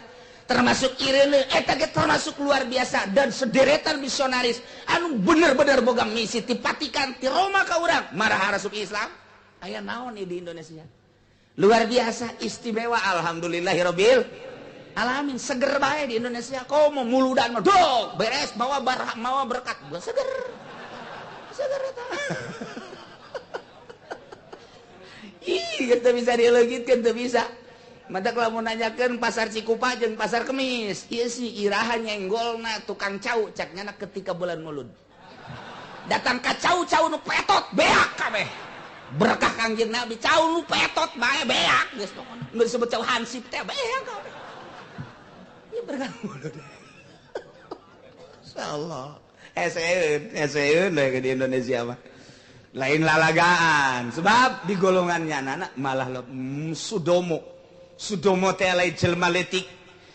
Termasuk Irene eta ge termasuk luar biasa dan sederetan misionaris anu bener-bener boga misi ti Vatikan ti Roma ka urang marah asup Islam. Aya naon ieu di Indonesia? Luar biasa istimewa alhamdulillahirabbil alamin seger bae di Indonesia. Komo muludan mah dog beres bawa barah mawa berkat seger. Seger eta. Ih, teu bisa dileugitkeun teu bisa. Matak lamun nanyakeun pasar Cikupa jeung pasar Kemis, ieu si iraha nyenggolna tukang cau cak nyana ketika bulan Mulud. Datang ka cau-cau nu petot beak kabeh. Berkah Kangjeng Nabi cau nu petot bae beak geus pokona. Nu disebut cau hansip teh beak kabeh. Ieu berkah Mulud. Insyaallah. Eseun di Indonesia mah. Lain lalagaan sebab di golongannya anak malah Sudomo. Sudomo teh lain jelema leutik.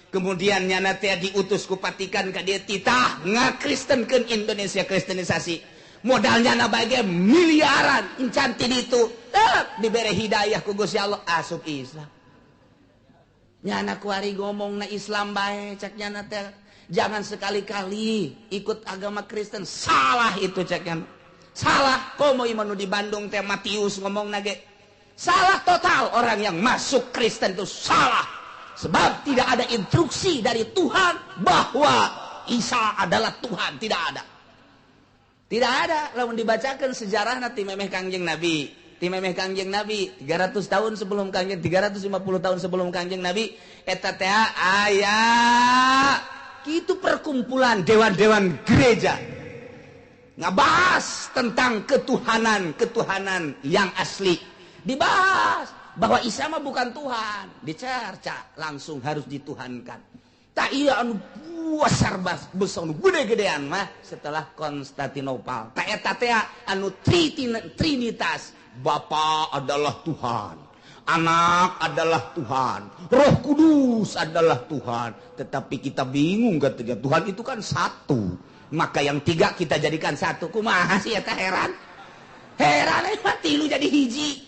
Kemudian nyana teh diutus ku Vatikan ka dieu titah ngakristenkeun Indonesia kristenisasi. Modalnya na bae miliaran encan ti ditu. Tep dibere hidayah ku Gusti Allah asup Islam. Nyana kuari ngomongna Islam bae cek nyana teh. Jangan sekali-kali ikut agama Kristen. Salah itu ceknya. Salah. Komo iman di Bandung teh Matius ngomong nage. Salah total orang yang masuk Kristen itu salah. Sebab tidak ada instruksi dari Tuhan bahwa Isa adalah Tuhan. Tidak ada. Tidak ada. Lamun dibacakan sejarah nanti memeh Kangjeng Nabi. Ti memeh Kangjeng Nabi 300 tahun sebelum Kangjeng, 350 tahun sebelum Kangjeng Nabi eta teh aya itu perkumpulan dewan-dewan gereja ngebahas tentang ketuhanan-ketuhanan yang asli. Dibahas bahwa Isa mah bukan Tuhan, dicerca langsung harus dituhankan. Tak iya anu besar besar anu gede-gedean mah setelah Konstantinopel. Tak eta teh anu trinitas, Bapa adalah Tuhan, Anak adalah Tuhan, Roh Kudus adalah Tuhan. Tetapi kita bingung ketika Tuhan itu kan satu. Maka yang tiga kita jadikan satu. Kumaha sih eta heran. Heran mah tilu jadi hiji.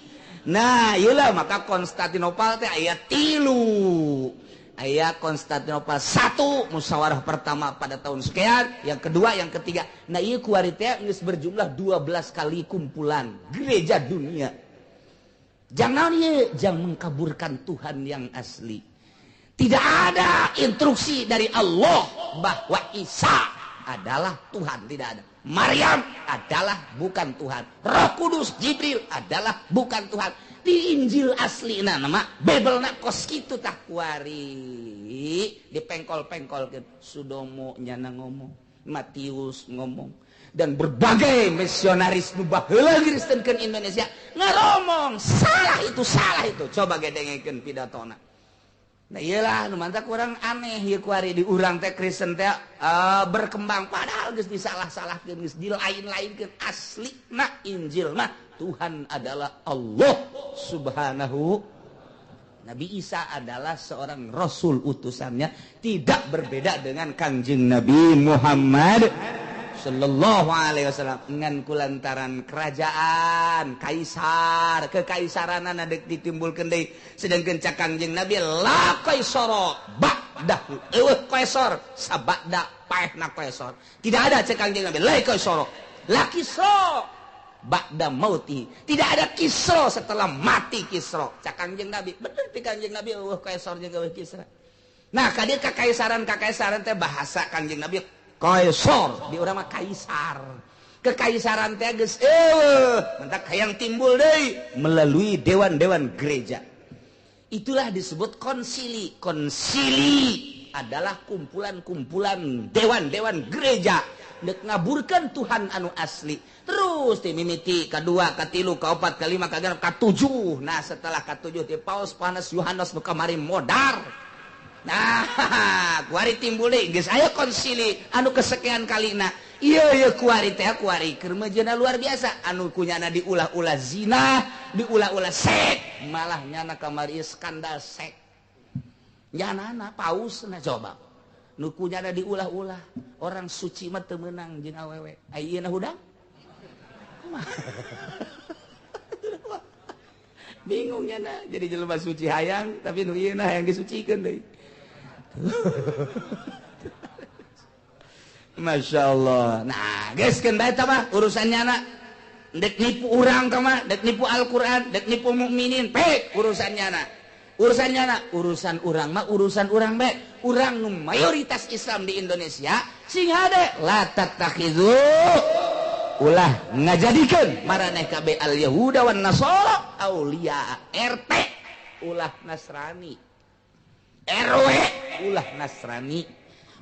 Nah, iyalah maka Konstantinopel teh aya tilu. Aya Konstantinopel satu musyawarah pertama pada tahun sekian, yang kedua, yang ketiga. Nah, ieu kuari teh geus berjumlah 12 kali kumpulan gereja dunia. Jangan ye, jangan mengkaburkan Tuhan yang asli. Tidak ada instruksi dari Allah bahwa Isa adalah Tuhan, tidak ada. Maryam adalah bukan Tuhan. Roh Kudus Jibril adalah bukan Tuhan. Di Injil asli nama Bible na kos kitu tah kuari dipengkol-pengkolkeun. Sudomo nyana ngomong, Matius ngomong, dan berbagai misionaris nu baheula ngristenkeun Indonesia ngaromong salah itu, salah itu. Coba gedengekeun pidatona. Nah iyalah nu mantap kurang aneh ieu kuari di urang teh Kristen teh berkembang padahal geus disalah-salahkeun geus dilain-lainkeun aslina Injil mah Tuhan adalah Allah Subhanahu. Nabi Isa adalah seorang rasul utusannya tidak berbeda dengan Kangjeng Nabi Muhammad sallallahu alaihi wasallam ngan kulantaran kerajaan kaisar kekaisaranana deuk ditimbulkeun deui sedangkeun cak Kangjeng Nabi la kaisara ba'dahu eueuh kaisar sabada paehna kaisar tidak ada cek Kangjeng Nabi la kaisara la kisra ba'da mauti tidak ada Kisra setelah mati Kisra cak Kangjeng Nabi bener ti Kangjeng Nabi eueuh kaisar jeung eueuh Kisra. Nah ka dieu kakaisaran teh bahasa Kangjeng Nabi kaisar di urang mah kaisar kekaisaran teh geus eueuh mentak hayang timbul deui melalui dewan-dewan gereja. Itulah disebut konsili. Konsili adalah kumpulan-kumpulan dewan-dewan gereja dek ngaburkan Tuhan anu asli. Terus ti mimiti kadua, katilu, kaopat, kalima, kagenep, katujuh. Nah setelah katujuh ti Paus Panas Yohanes nu kamari modar. Nah kuari timbul deui geus aya konsili anu kesekian kalina. Ieu ieu kuari teh kuari keur meujeuhna luar biasa anu kunyana diulah-ulah zina, diulah-ulah sek, malah nyana kamari skandal sek. Nyanana pausna coba. Nu kunyana diulah-ulah orang suci mah teu meunang jeung awewe. Ai ieu na hudang? Bingung nyana jadi jelema suci hayang tapi nu ieu na hayang disucikeun deui. Masya Allah. Nah, geus keun bae tah mah urusan nyana. Dek nipu urang tah mah, dek nipu Al-Qur'an, dek nipu mukminin, pek urusan nyana. Urusan nyana, urusan urang mah urusan urang bae. Urang nu mayoritas Islam di Indonesia sing hade la tattakhidhu ulah ngajadikeun maraneh kabeh al Yahuda wan Nasara auliya. RT ulah Nasrani, RW ulah Nasrani,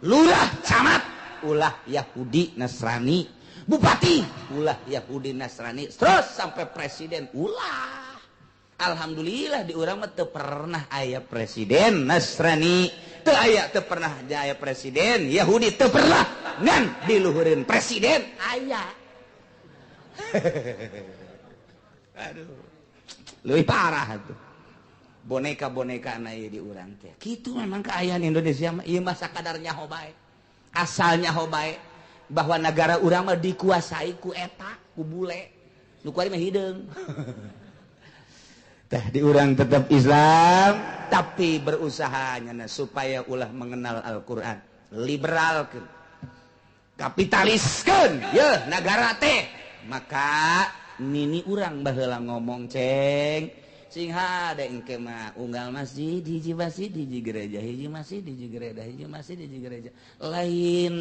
lurah camat ulah Yahudi Nasrani, bupati ulah Yahudi Nasrani, terus sampai presiden ulah. Alhamdulillah di urang mah teu pernah aya presiden Nasrani, teu aya teu pernah aya presiden Yahudi, teu pernah ngan diluhureun presiden aya. Aduh, leuwih parah tuh. Boneka-boneka na ieu di urang teh. Kitu memang kaayaan Indonesia mah ieu mah sakadar nyaho bae. Asal nyaho bae bahwa negara urang mah dikuasai ku eta, ku bule. Nu kuari mah hideung. Tah di urang tetap Islam tapi berusaha nyana supaya ulah mengenal Al-Qur'an. Liberalkeun. Kapitaliskeun yeuh nagara teh. Maka nini urang baheula ngomong ceng sing hade engke mah unggal masjid hiji masjid hiji gereja hiji masjid hiji gereja hiji masjid hiji gereja lain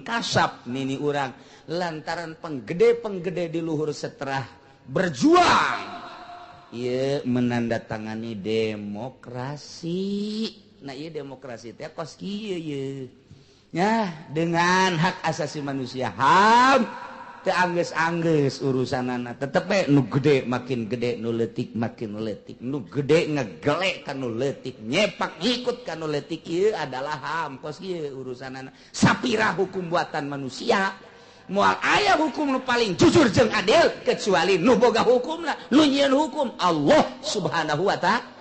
kasap nini urang lantaran penggede-penggede di luhur setelah berjuang ieu menandatangani demokrasi. Nah ieu demokrasi teh kos kieu ieu nya dengan hak asasi manusia HAM teu anggeus-anggeus urusanana tetep we nu gede makin gede nu leutik makin leutik nu gede ngegelek ka nu leutik nyepak ngikut ka nu leutik ieu adalah HAM kos kieu urusanana sapira hukum buatan manusia moal aya hukum nu paling jujur jeung adil kecuali nu boga hukumna nu nyieun hukum Allah Subhanahu wa ta'ala.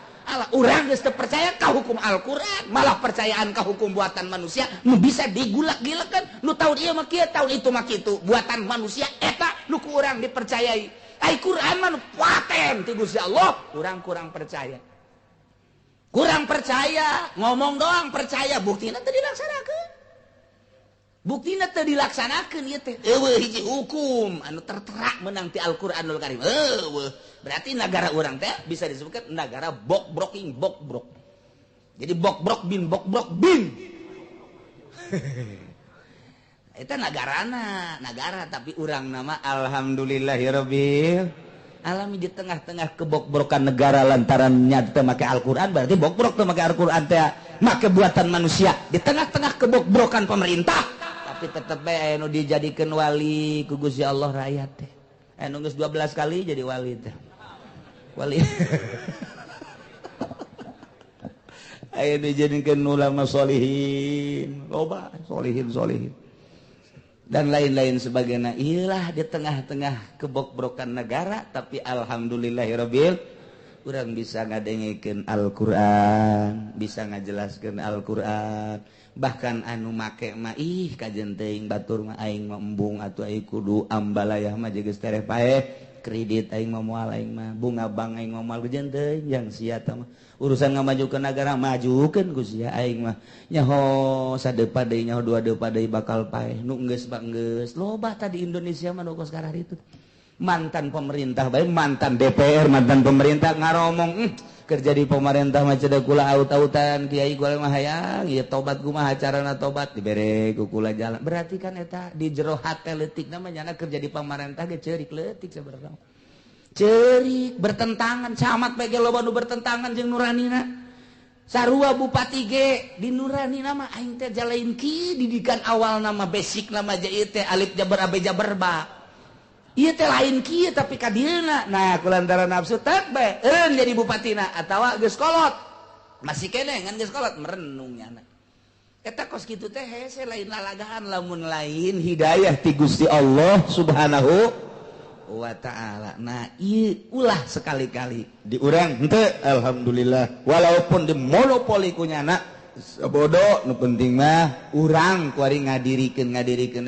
Urang geus teu percaya ka hukum Al-Qur'an malah percayaan ka hukum buatan manusia nu bisa digulak-gilekeun nu taun ieu mah kieu taun itu mah kitu buatan manusia eta nu ku urang dipercayai. Ai Qur'an mah nu paten ti Gusti Allah urang kurang percaya. Kurang percaya ngomong doang percaya buktina teu dilaksanakeun. Buktina teu dilaksanakeun ieu teh eueuh hiji hukum anu tertera menang ti Al-Qur'anul Karim. Eueuh berarti negara urang teh bisa disebutkan negara bokbroking bokbrok. Jadi bokbrok bin bokbrok bin. Eta nagarana, nagara tapi urang nama alhamdulillahirabbil alami di tengah-tengah kebokbrokan negara lantaran teu make Al-Qur'an berarti bokbrok teu make Al-Qur'an teh make buatan manusia di tengah-tengah kebokbrokan pemerintah tapi tetep bae anu dijadikeun wali ku Gusti Allah rakyat teh. Anu geus 12 kali jadi wali teh. Wali. Aya dijadikeun ulama solihin, loba solihin solihin dan lain-lain sebagainya. Iyalah di tengah-tengah kebokbrokan negara, tapi alhamdulillahirabbil urang bisa ngadengekeun Al-Qur'an, bisa ngajelaskeun Al-Qur'an. Bahkan anu make mah ih kajen teuing batur mah aing mah embung atuh aing kudu ambalayah mah geus tereh paeh kredit aing mah moal aing mah bunga bank aing mah moal kajen teuing yang sia tah mah urusan ngamajukeun negara majukeun ku sia aing mah nyaho sadepa deui nyaho dua depa deui bakal paeh nu geus mah geus loba tadi Indonesia mah nu kos kararitu mantan pemerintah bae mantan DPR mantan pemerintah ngaromong kerja di pemerintah mah cedak kula aut-autan kiai kula mah hayang ieu tobat kumaha carana tobat dibere ku kula jalan berarti kan eta di jero hate leutik mah nyana kerja di pemerintah ge ceurik leutik sabarang ceurik bertentangan camat bae ge loba nu bertentangan jeung nuranina sarua bupati ge di nuranina mah aing teh jalain ki didikan awal nama basic nama ieu teh alif jabar ab jabar ba ieu teh lain kieu tapi ka dieuna nah kulantaran nafsu tek bae eureun jadi bupatina atawa geus kolot masih keneh ngan geus kolot merenung nyana eta kos kitu teh hese lain lalagaan lamun lain hidayah ti Gusti Allah Subhanahu wa taala. Nah ieu ulah sekali-kali di urang henteu alhamdulillah walaupun di monopoli ku nyana sabodo nu penting mah urang kuari ngadirikeun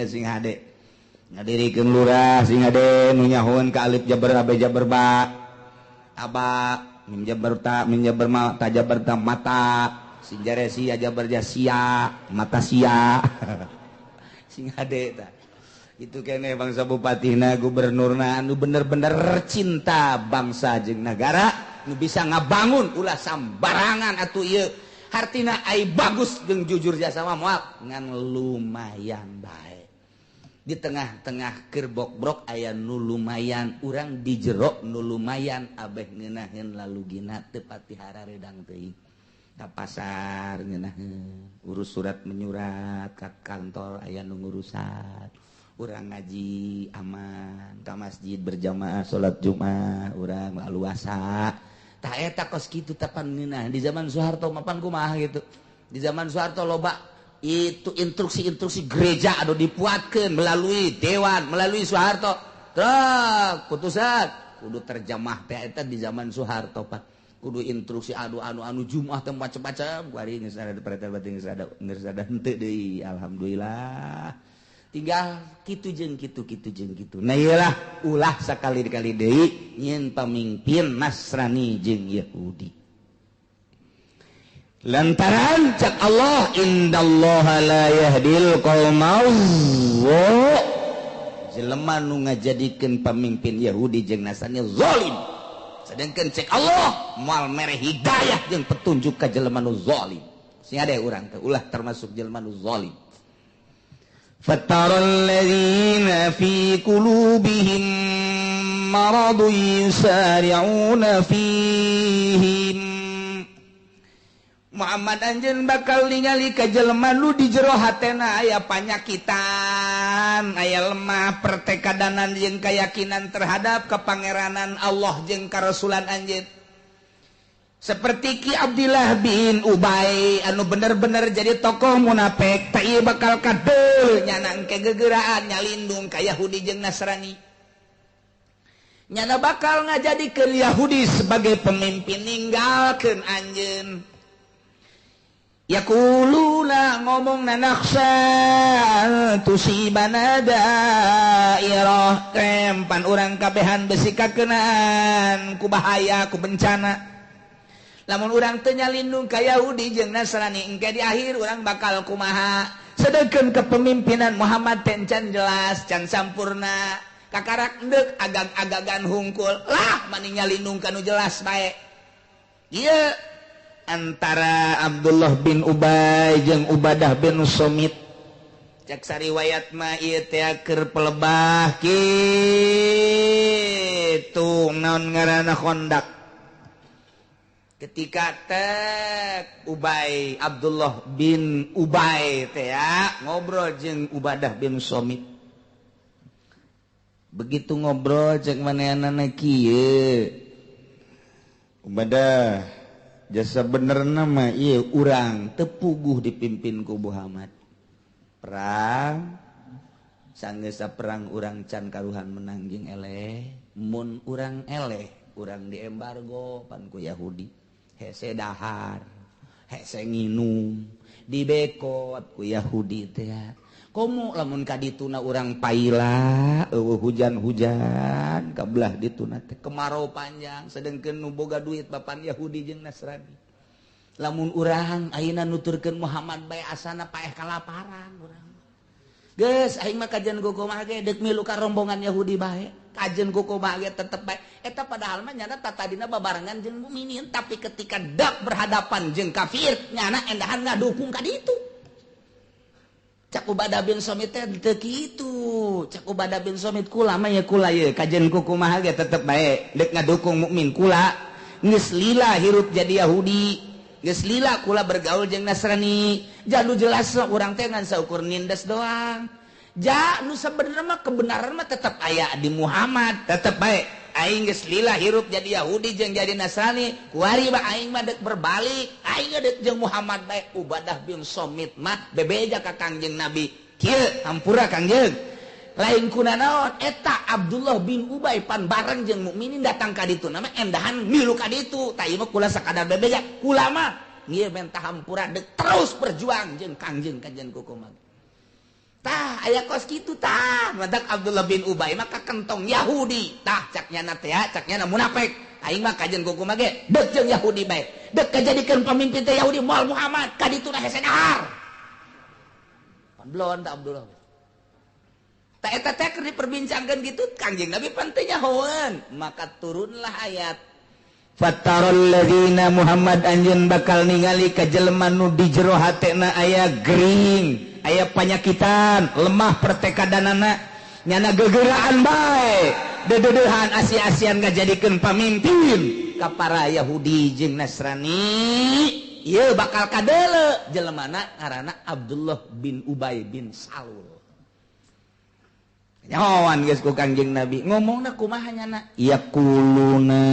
sing hade ngadirikeun lurah sing hade nu nyahoeun ka alif jabar ab jabar ba aba mim jabar ta mim jabar ma ta jabar ta mata sing jare sia jabar ja sia mata sia sing hade ta itu kene bangsa bupatina gubernurna anu bener-bener cinta bangsa jeung negara nu bisa ngabangun ulah sambarangan atuh ieu hartina ai bagus jeung jujur jasa mah moal ngan lumayan bae. Di tengah-tengah kerbok-brok aya nu lumayan urang di jero nu lumayan abeh ngeunaheun lalugina teu pati hararedang teuing ka pasar ngeunaheun urus surat menyurat ka kantor aya nu ngurusan urang ngaji aman ka masjid berjamaah salat Jumat urang laluasa tah eta kos kitu tapan ngeunah di zaman Soeharto mapan kumaha gitu di zaman Soeharto loba itu instruksi-instruksi gereja anu dipuatkeun melalui dewan melalui Soeharto truk putusan kudu terjemah teh eta di zaman Soeharto pak kudu instruksi anu anu anu Jumat teh macam-macam kuari geus ada perintah batin geus ada henteu deui alhamdulillah tinggal kitu jeung kitu kitu jeung kitu. Nah iyalah ulah sakali-kali deui nyieun pamimpin Nasrani jeung Yahudi lantaran cak Allah indallaha la yahdil qaumaz jelema nu ngajadikeun pamimpin Yahudi jeung Nasrani zalim sedangkan cek Allah moal mere hidayah jeung petunjuk ka jelema nu zalim sing ade urang teh ulah termasuk jelema nu zalim. Fataral ladzina fi qulubihim maradun yusari'una fihim Muhammad anjeun bakal ningali ka jelema nu di jero hatena aya panyakitan, aya lemah pertekadanan jeung keyakinan terhadap kepangeranan Allah jeung karasulan anjeun. Seperti Ki Abdillah bin Ubay anu bener-bener jadi tokoh munafik, teh ieu bakal kadeul nyana engke gegeraan nyalindung ka Yahudi jeung Nasrani. Nyana bakal ngajadikeun Yahudi sebagai pemimpin ninggalkeun anjeun. Yaquluna ngomong nakhsha tusibana dairah krempan urang kabehan besi kakenaan ku bahaya ku bencana lamun urang teu nyalindung ka Yahudi jeung Nasrani engke di akhir urang bakal kumaha sedengkeun kepemimpinan Muhammad teh can jelas can sampurna kakarak endek agag-agagan hungkul lah mani nyalindung ka nu jelas bae ieu antara Abdullah bin Ubay jeung Ubadah bin Somit cek sariwayat mah ieu teh keur pelebah kitu naon ngaranna Khandaq ketika tek Ubay Abdullah bin Ubay teh ya ngobrol jeung Ubadah bin Somit begitu ngobrol cek manehanana kieu Ubadah Jasa bener nama ieu urang teu puguh dipimpin ku Muhammad. Perang sanggeus perang urang can karuhan menang jeung eleh. Mun urang eleh, urang diembargo pan ku Yahudi. Hese dahar, hese nginum, dibekot ku Yahudi teh. Komo lamun ka dituna urang paila, eueuh hujan-hujan kabelah dituna teh kemarau panjang, sedengkeun nu boga duit bapan Yahudi jeung Nasrani. Lamun urang ayeuna nuturkeun Muhammad bae asana paeh kalaparan urang. Geus aing mah kajian kumaha ge deuk milu ka rombongan Yahudi bae. Kajian kumaha ge tetep bae. Eta padahal mah nyana tatadina babarengan jeung mukminin, tapi ketika dak berhadapan jeung kafir nyana endahan ngadukung ka ditu. Cak Ubadah bin Somit teh teu kitu. Cak Ubadah bin Somit kula mah ya kula ye kajian kumaha ge tetep bae deuk ngadukung mukmin kula. Geus lila hirup jadi Yahudi. Geus lila kula bergaul jeung Nasrani. Jadu jelas urang teh ngan saukur nindes doang. Ja nu sabenerna mah kebenaran mah tetep aya di Muhammad, tetep bae. Aing geus lila hirup jadi Yahudi jeung jadi Nasrani, kuari mah aing mah deuk berbalik, aing deuk jeung Muhammad bae. Ubadah bin Somit mah bebeja ka Kangjeng Nabi. Kieu hampura Kangjeng. Lain kuna naon eta Abdullah bin Ubay pan bareng jeung mukminin datang ka ditu nama endahan milu ka ditu. Tah ieu mah kula sakadar bebeja, kula mah ieu menta hampura deuk terus berjuang jeung Kangjeng kajian kukumaha. Tah aya kos kitu tah madak Abdullah bin Ubay mah ka kentong Yahudi. Tah cak nyana teh cak nyana munafik. Aing mah kajian kukumaha ge deuk jeung Yahudi bae. Deuk kajadikeun pamimpin teh Yahudi moal Muhammad ka dituna hese dahar. Pan belon tah Abdullah. Tah eta teh keur diperbincangkeun gitu Kangjeng Nabi pan teu nyahoeun. Maka turunlah ayat Fatarul ladzina Muhammad anjeun bakal ningali ka jelema nu di jero hatena aya gering, aya panyakitan, lemah pertekadanana, nyana gegeraan bae, dededeuhan asi-asian ngajadikeun pamimpin ka para Yahudi jeung Nasrani. Ieu bakal kadeuleu jelemana ngaranna Abdullah bin Ubay bin Salul. Nyahoan geus ku Kangjeng Nabi, ngomongna kumaha nyana? Yaquluna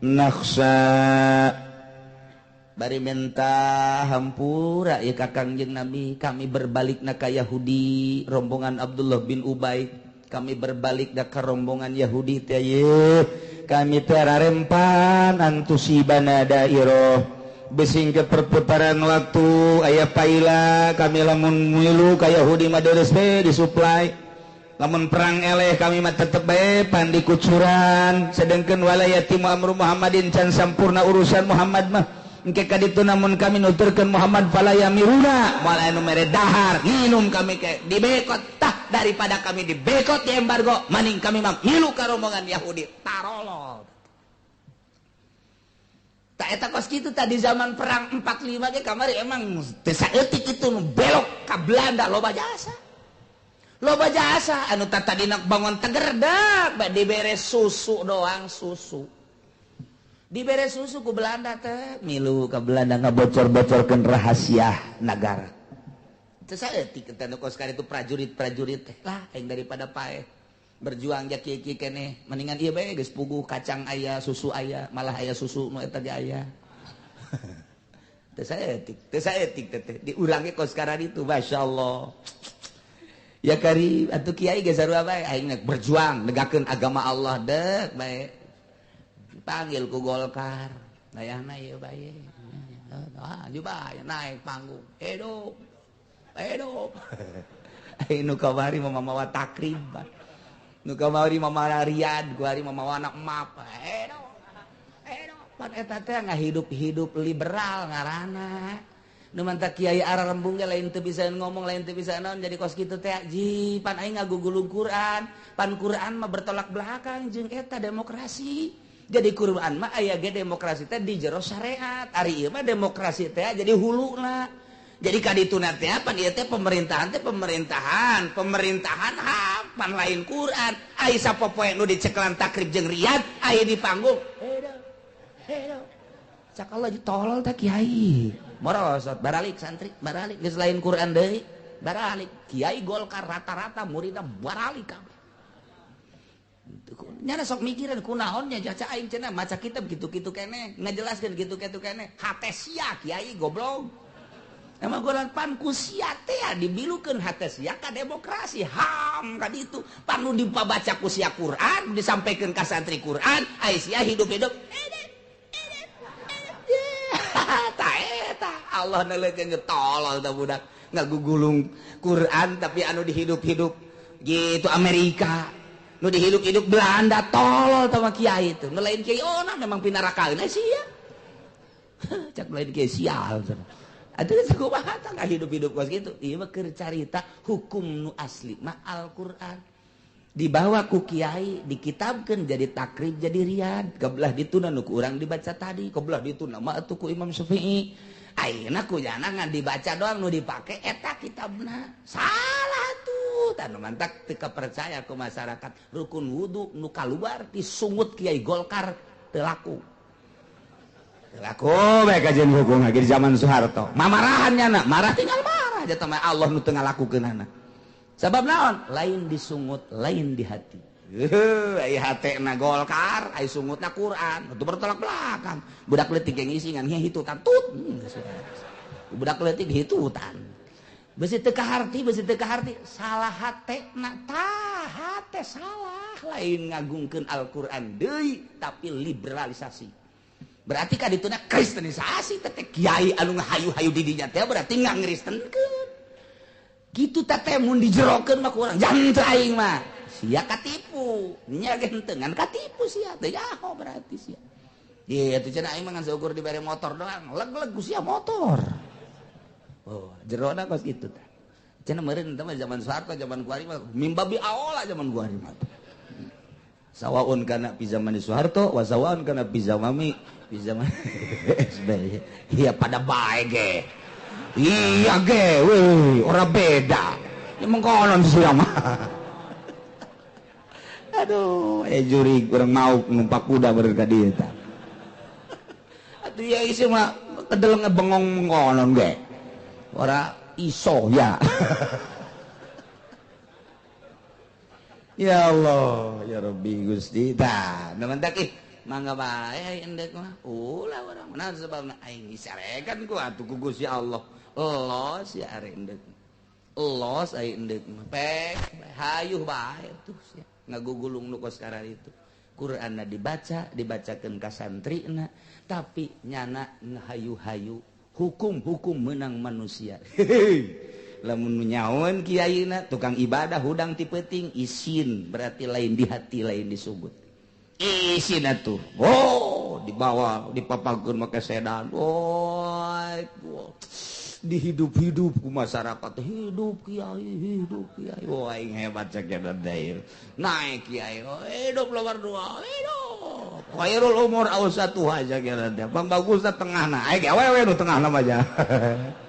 nakhsa bari minta hampura ya ka Kangjeng Nabi, kami berbalik na ka Yahudi rombongan Abdullah bin Ubay, kami berbalik na ka rombongan Yahudi teh ye, kami teh rarempan antusibana dairah besing ke perputaran waktu aya paila kami lamun milu ka Yahudi mah deres be disuplai. Lamun perang eleh kami mah tetep bae pandi kucuran, sedengkeun walayati amru Muhammadin can sampurna urusan Muhammad mah. Engke ka ditu namun kami nuturkeun Muhammad fala yamiruna, moal anu mere dahar nginum kami ke dibekot. Tah daripada kami dibekot di embargo maning kami mah milu ka rombongan Yahudi tarolol. Tah eta kos kitu tadi zaman perang 45 ge kamari emang teu saeutik itu nu belok ka Belanda loba jasa. Loba jasa anu tadina bangun tegerdak bae dibere susu doang susu. Dibere susu ku Belanda teh milu ka Belanda ngabocor-bocorkeun rahasia nagara. Teu saeutik eta nu kos itu prajurit-prajurit teh lah aing daripada paeh berjuang ja kieu-kieu keneh mendingan ieu bae geus puguh kacang aya susu aya malah aya susu nu eta ge aya. Teu saeutik teh diulangi kos itu masyaallah. Ya kari atuh kiai ge sarua bae aing berjuang negakeun agama Allah deuk bae. Dipanggil ku Golkar. Dayahna ieu bae. Ah, bae naik panggung. Hidup. Hidup. Aing nu kamari mamawa takrib. Nu kamari mamawa Riyad, kuari mamawa anak map. Hidup. Hidup. Pan eta teh ngahidup-hidup liberal ngaranna. Nu mantap kiai arah rembung ge lain teu bisa ngomong lain teu bisa naon jadi kos kitu teh ji pan aing ngagugulung Quran pan Quran mah bertolak belakang jeung eta demokrasi jadi Quran mah aya ge demokrasi teh di jero syariat ari ieu mah demokrasi teh jadi huluna jadi ka dituna teh pan ieu teh pemerintahan teh pemerintahan pemerintahan hak pan lain Quran ai sapopoe nu dicekelan takrib jeung Riyad ai di panggung hedo hedo cak Allah tolol teh kiai morosot baralik santri baralik geus lain Quran deui baralik kiai Golkar rata-rata muridna baralik kabeh. Nyana sok mikiran kunaon nya caca aing cenah maca kitab gitu-gitu keneh, ngajelaskeun gitu-gitu keneh. Hate sia kiai goblok. Emang golan pan ku sia teh dibilukeun hate sia ka demokrasi, ham ka ditu. Pan nu dipabaca ku sia Quran, disampaikeun ka santri Quran, ai sia hidup-hidup. Ta eta Allah neulekeun tolol tah budak ngagugulung Quran tapi anu dihidup-hidup gitu Amerika. Nu dihidup-hidup Belanda tolol tah mah kiai teh. Nu lain kiai ona memang pinarakaeun sia. Cak lain kiai sial cenah. Atuh geus kumaha tah hidup-hidup kos kitu. Ieu mah keur carita hukum nu asli mah Al-Qur'an. Dibawa ku kiai dikitabkeun jadi takrib jadi riyad. Kebelah dituna nu ku urang dibaca tadi, kebelah dituna mah atuh ku Imam Syafi'i. Ayeuna ku jana ngan dibaca doang nu dipake eta kitabna. Salah tuh, tah nu mantak teu kapercaya ku masyarakat. Rukun wudu nu kaluar disungut kiai Golkar teu laku. Laku bae kajian hukum lagi di zaman Soeharto. Mamarahan nyana, marah tinggal marah aja mah Allah nu teu ngalakukeunana. Sabab naon? Lain disungut, lain di hati. Ai hatena Golkar, ai sungutna Quran. Itu bertolak belakang. Budak leutik yang ngisi ngan hitutan tut. Budak leutik hitutan. Besi teu kaharti, besi teu kaharti, salah hatena tah, hate salah. Lain ngagungkeun Al-Qur'an deui tapi liberalisasi. Berarti ka dituna kristenisasi teh kiai anu ngahayu-hayu di dinya teh berarti ngangristenkeun. Kitu teh teh mun dijerokeun mah ku urang jangan aing mah. Sia katipu, nya ge henteu ngan katipu sia teh jaho berarti sia. Ieu atuh cenah aing mah ngan saukur dibere motor doang, leg-leg ku sia motor. Oh, jerona kos kitu tah. Cenah meureun teh mah zaman Soeharto, zaman kuari mah mimbabi aola zaman kuari mah. Sawaun kana pi zaman Soeharto, wa sawaun kana pi zamami pi zaman SBY. Iya pada bae ge. Iya ge, weh, ora beda. Ini mengkonon sia mah. Aduh, juri kurang mau numpak kuda beureun ka dieu tah. Atuh ya isi mah kedel ngebengong mengkonon ge. Ora iso ya. Ya Allah, ya Rabbi Gusti. Tah, nu mantak ih, mangga bae endek mah. Ulah urang naon sebabna aing disarekan ku atuh ku Gusti Allah. Los ya are endek. Los aing endek mah. Pek hayuh bae tuh sia. Ngagugulung nu kos kararitu. Qur'anna dibaca, dibacakeun ka santrina, tapi nyana ngahayu-hayu hukum-hukum menang manusia. Lamun nyaon kiaina tukang ibadah hudang ti peuting isin berarti lain di hati lain disugut isin atuh. Oh dibawa dipapakeun make sedan, oh dihidup-hidup ku masyarakat, hidup kiai, hidup kiai. Oh aing hebat cek deui naik kiai, oh, hidup luar dua, hidup khairul umur awsatuha cek teh bang bagusna tengahna aing awewe nu tengahna mah aja.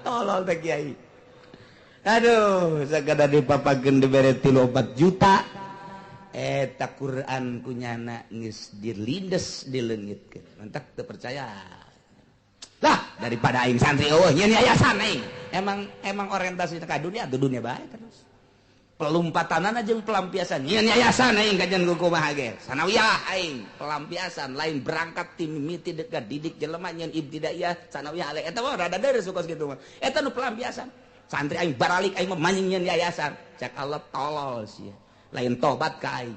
Tolol teh kiai. Aduh, sagada dipapakeun dibere 3-4 juta. Eta Quran kunyana geus dilindes dileungitkeun. Mantak teu percaya. Lah, daripada aing santri eueuh nyeun yayasan aing. Emang orientasi ka dunia atuh dunia bae terus. Pelumpatanana jeung pelampiasan. Nyeun yayasan aing kajian ku kumaha ge. Sanawiyah aing, pelampiasan lain berangkat ti mimiti dekat didik jelema nyeun ibtidaiyah sanawiyah alai. Eta mah rada deres kos kitu mah. Eta nu pelampiasan. Santri aing baralik aing mah manjing nyeun yayasan. Cak Allah tolol sia. Lain tobat ka aing.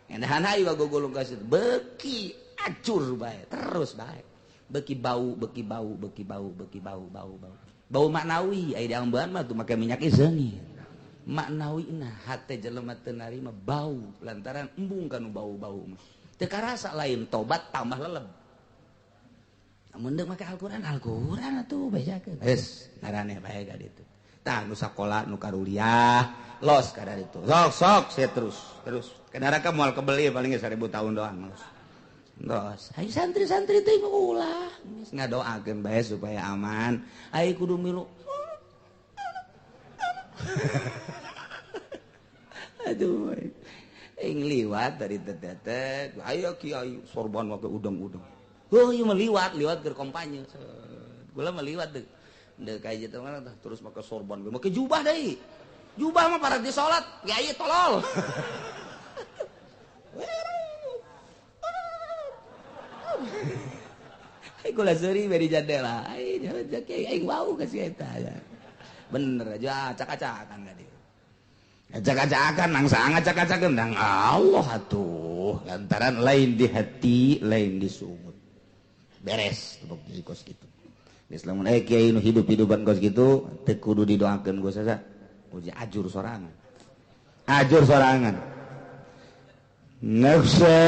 Endahan hayu gugulung ka situ. Beuki acur bae, terus bae. Beuki bau, beuki bau, beuki bau, beuki bau, bau, bau. Bau maknawi ai diambean mah tuh make minyak seungit. Maknawi na hate jelema teu narima bau lantaran embung kanu bau-bau mah. Teu karasa lain tobat tambah leleb. Namun deuk make Al-Qur'an, Al-Qur'an atuh bejakeun. Geus ngaraneh bae ka ditu. Tah nu sakola nu karuliah los kada ditu. Sok sok sia terus terus. Ke neraka moal kebeli paling 1000 tahun doang los. Los. Hayu santri-santri teh ulah geus ngadoakeun bae supaya aman. Hayu kudu milu. Aduh. Aing liwat dari tetetet. Ayo kiai sorban make udang-udang. Oh, ieu mah liwat, liwat keur kampanye. Gula mah liwat deuk. Deuk kayak gitu mah terus make sorban, make jubah deui. Jubah mah para di salat, kiai tolol. Aing kula seuri bari jandela. Aing aing wau ka si eta. Bener aja acak-acakan ka dieu. Acak-acakan nang saha ngacak-acakeun nang Allah atuh. Lantaran lain di hati, lain di sungut. Beres teu kos kitu. Geus lamun aya kiai nu hidup-hidupan kos kitu teu kudu didoakeun ku saha. Uji ajur sorangan. Ajur sorangan. Nafsa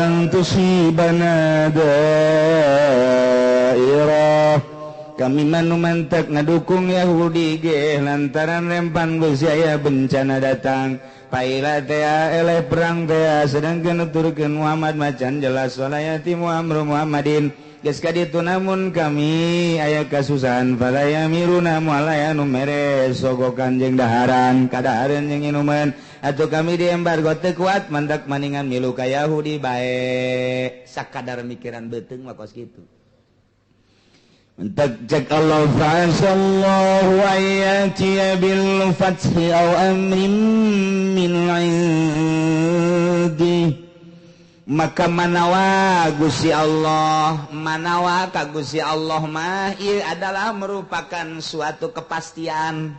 an tusibana dairah. Kami manu mantek ngadukung Yahudi ge lantaran rempan besi aya bencana datang. Paila tea eleh perang tea sedangkan nuturkeun Muhammad macan jelas walayati Muhammad Muhammadin. Geus kaditu namun kami aya kasusahan falaya miruna mualaya nu mere sogokan jeung daharan kadahareun jeung inuman atuh kami di embargo teu kuat mantak maningan milu ka Yahudi bae sakadar mikiran beuteung mah kos kitu. Mentak cek Allah fa'asallahu ayatiya bil fathi aw amrin min 'indi. Maka manawa Gusti Allah, manawa ka Gusti Allah mah ieu adalah merupakan suatu kepastian.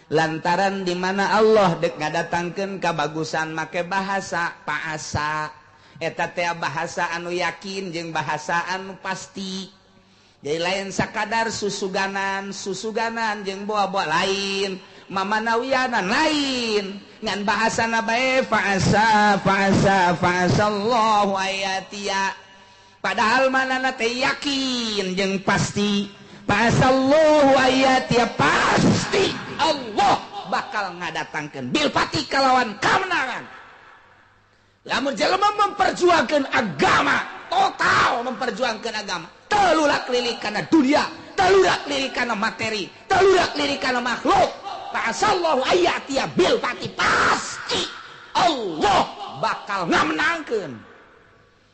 Lantaran di mana Allah dek ngadatangkeun kabagusan make bahasa paasa. Eta teh bahasa anu yakin jeung bahasa anu pasti. Jadi lain sakadar susuganan, susuganan jeung boa-boa lain, mamanawianan lain. Ngan bahasana bae fa'asa fa'asa fa'asallahu ayatia. Padahal manana teh yakin jeung pasti. Fa'asallahu ayatia pasti Allah bakal ngadatangkeun bil pati kalawan kamenangan. Lamun jelema memperjuangkeun agama, total memperjuangkeun agama. Telulak lirik kana dunia, telulak lirik kana materi, telulak lirik kana makhluk. Fa'asallahu ayatia bil pati pasti Allah bakal ngamenangkeun.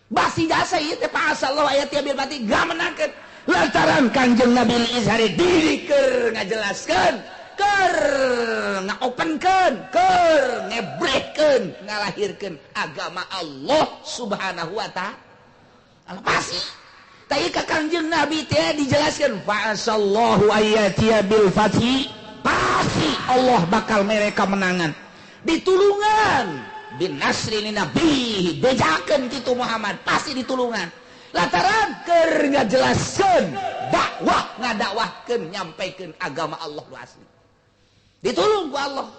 Basi jasa ieu teh fa'asallahu ayatia bil pati ngamenangkeun. Lantaran Kangjeng Nabi Izhari diri keur ngajelaskeun, keur ngaopenkeun, keur ngebrekeun, ngalahirkeun agama Allah Subhanahu wa ta'ala. Pasti tapi ka Kangjeng Nabi teh dijelaskeun fa'asallahu ayatia bil fathi pasti Allah bakal mere kemenangan ditulungan bin nasri nabi bejakeun kitu Muhammad pasti ditulungan lantaran keur ngajelaskeun dakwah ngadakwahkeun nyampaikeun agama Allah nu asli ditulung ku Allah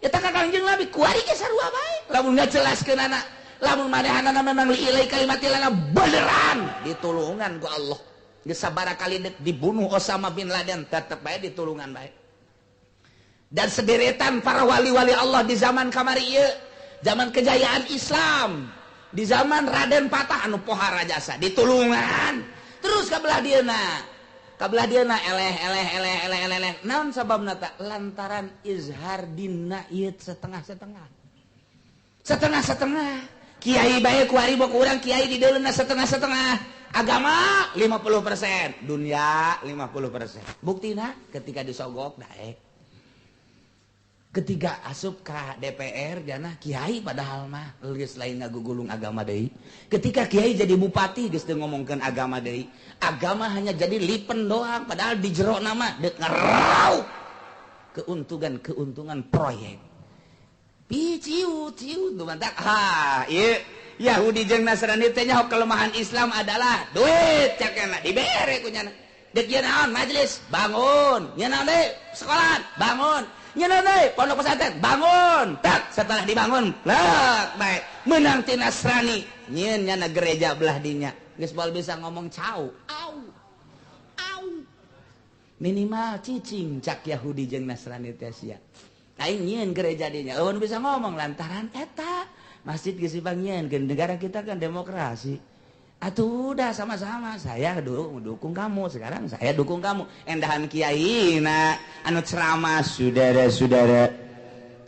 eta ka Kangjeng Nabi kuari ge sarua bae lamun ngajelaskeun anak lamun manehanana memang liilai kalimatilana beneran ditulungan ku Allah geus sabaraha kali dibunuh Osama bin Laden tetep bae ditulungan bae. Dan sederetan para wali-wali Allah di zaman kamari ieu, zaman kejayaan Islam, di zaman Raden Patah anu pohara jasa ditulungan. Terus ka belah dieuna eleh eleh eleh eleh eleh eleh. Naon sababna ta? Lantaran izhar dina ieu setengah-setengah. Setengah-setengah. Kiai bae kuari bok urang kiai di deuleuna setengah-setengah. Agama 50%, dunia 50%. Buktina ketika disogok daek. Ketika asup ka DPR jana kiai padahal mah geus lain ngagugulung agama deui. Ketika kiai jadi bupati geus teu ngomongkeun agama deui. Agama hanya jadi lipen doang padahal di jero nama deuk ngeraup keuntungan-keuntungan proyek. Piciu ciu tuh mantak ha ieu Yahudi jeung Nasrani teh nyaho kelemahan Islam adalah duit cakena dibere ku nyana. Deuk ieu naon majelis bangun, ieu naon deui sekolah bangun. Nyeuna deui pondok pesantren bangun tak setelah dibangun lek bae menang ti Nasrani nyieun nyana gereja belah dinya geus moal bisa ngomong cau au au minimal cicing cak Yahudi jeung Nasrani teh sia aing nyieun gereja dinya eueun bisa ngomong lantaran eta masjid geus dipangnyieunkeun negara kita kan demokrasi. Atuh udah sama-sama saya dulu dukung kamu sekarang saya dukung kamu endahan kiai na anu ceramah saudara-saudara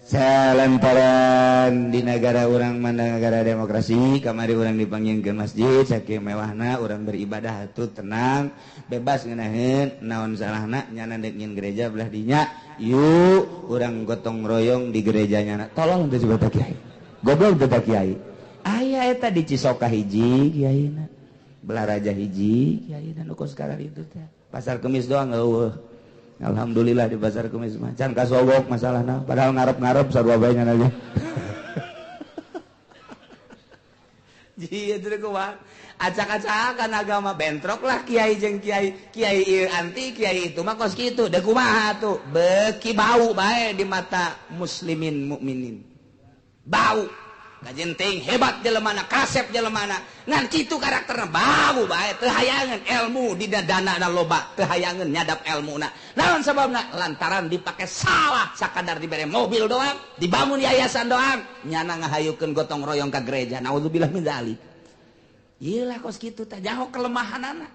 salantaran di negara urang mana negara demokrasi kamari urang dipanggil ke masjid saking mewahna urang beribadah atuh tenang bebas ngeunaheun naon salahna nyana deuk nyieun gereja belah dinya yuk urang gotong royong di gereja nyana tolong teu coba kiai goblok teu kiai aya Eta di Cisoka hiji kiaina, Belaraja hiji kiaina nu kos itu teh. Pasar Kemis doang eueuh. Alhamdulillah di Pasar Kemis mah can kasogok masalahna, padahal ngarep-ngarep sarua bae nya aja. Ji itu kumaha? Acak-acakan agama bentrok lah kiai jeung kiai, kiai ieu anti kiai itu mah kos kitu. Da kumaha tuh? Beuki bau bae di mata muslimin mukminin. Bau. Kajenting hebat jelemana, kasep jelemana. Ngan kitu karakterna bau bae, teu hayangeun ilmu di dana loba, teu hayangeun nyadap elmuna. Naon sababna? Lantaran dipake salah, sakadar dibere mobil doang, dibangun yayasan doang, nyana ngahayukeun gotong royong ka gereja. Naudzubillah min dzalik. Ieu lah kos kitu tah jaho kelemahanana.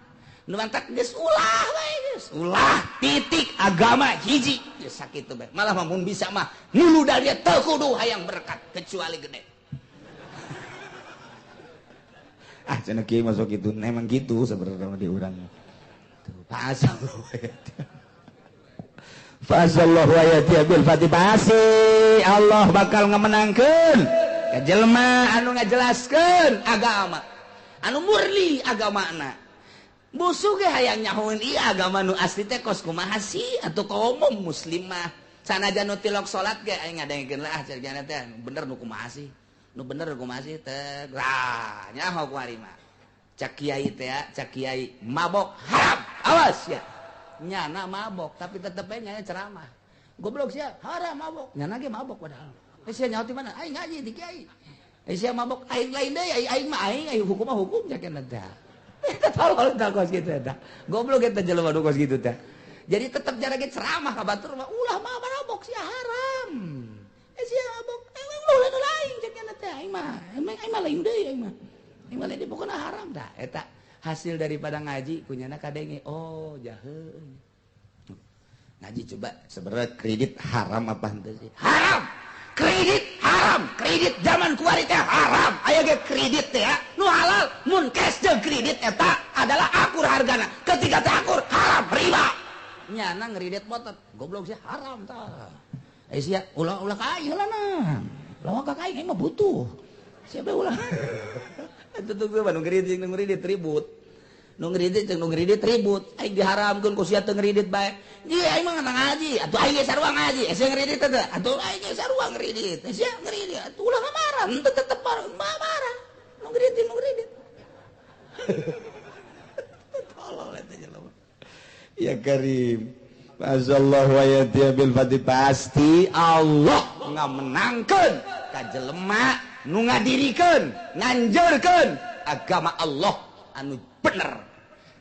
Nu mantak geus ulah bae geus. Ulah titik agama hiji geus sakitu bae. Malah mah mun bisa mah nulu da dia teu kudu hayang berkat kecuali gede. Ah cenah kieu masuk itu emang gitu sebenarnya di urang. Tuh Fasallahu ayati bil fatih pasti Allah bakal ngamenangkeun ka jelema anu ngajelaskeun agama. Anu murni agamana. Musuh ge hayang nyahoeun ieu agama nu asli teh kos kumaha sih atuh kaum muslimah. Sanajan nu tilok salat ge aing ngadengkeun lah cenah teh bener nu kumaha sih. Nu bener kumaha sih teh lah nyaho kuari mah. Cak kiai teh cak kiai mabok haram awas ya. Nyana mabok tapi tetep bae nyana ceramah. Goblok sia haram mabok. Nyana ge mabok padahal. Eh sia nyaho ti mana? Aing ngaji di kiai. Eh sia mabok aing lain deui aing mah aing aing hukum mah hukum cak teh. Eta tolol tah kos kitu eta. Goblok eta jelema nu kos kitu teh. Jadi tetep jara ge ceramah ka batur mah ulah mah mabok sia haram. Eh sia mabok ulah nu lain cek teh aing mah. Aing mah lain deui aing mah. Aing mah lain deui pokona haram tah. Eta hasil daripada ngaji kunyana kadenge oh jahe. Ngaji coba sebenarnya kredit haram apa henteu sih? Haram. Kredit haram, kredit zaman kuari teh haram. Aya ge kredit teh ya, nu halal mun cash jeung kredit eta adalah akur hargana. Ketika teh akur haram riba. Nyana ngredit motor, goblok sih haram tah. Eh sia ulah ulah ka aing heula nah. Lawa ka aing mah butuh. Siapa ulah? Eta tuh mah nu ngredit jeung ngredit ribut. Nu ngredit jeung nu ngredit ribut. Aing diharamkeun ku sia teu ngredit bae. Ji aing mah ngaji, atuh aing ge sarua ngaji. Sia ngredit teh, atuh aing ge sarua ngredit. Sia ngredit, atuh ulah marah, henteu tetep marah. Nu ngredit, nu ngredit. Tolol eta jelema. Ya Karim. Azallahu ayati bil fatih pasti Allah ngamenangkeun ka jelema nu ngadirikeun, nganjurkeun agama Allah anu bener.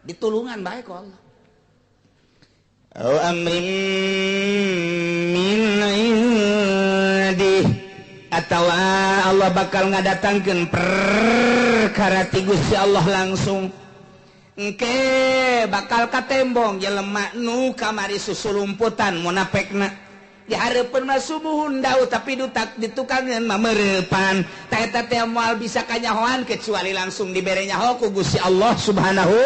Ditulungan bae ku Allah. Au amrin min indih atawa Allah bakal ngadatangkeun perkara ti Gusti Allah langsung. Engke bakal katembong jelema nu kamari susulumputan munafekna. Dihareupeun mah subuhun dau tapi dutak ditukangeun mah mereupan. Ta eta teh moal bisa kanyahoan kecuali langsung dibere nyaho ku Gusti Allah Subhanahu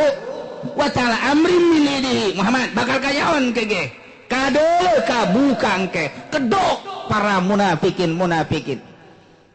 wa ta'ala. Amrin min indihi Muhammad bakal kanyahoan ke ge. Kadeuleu kabuka engke kedok para munafikin munafikin.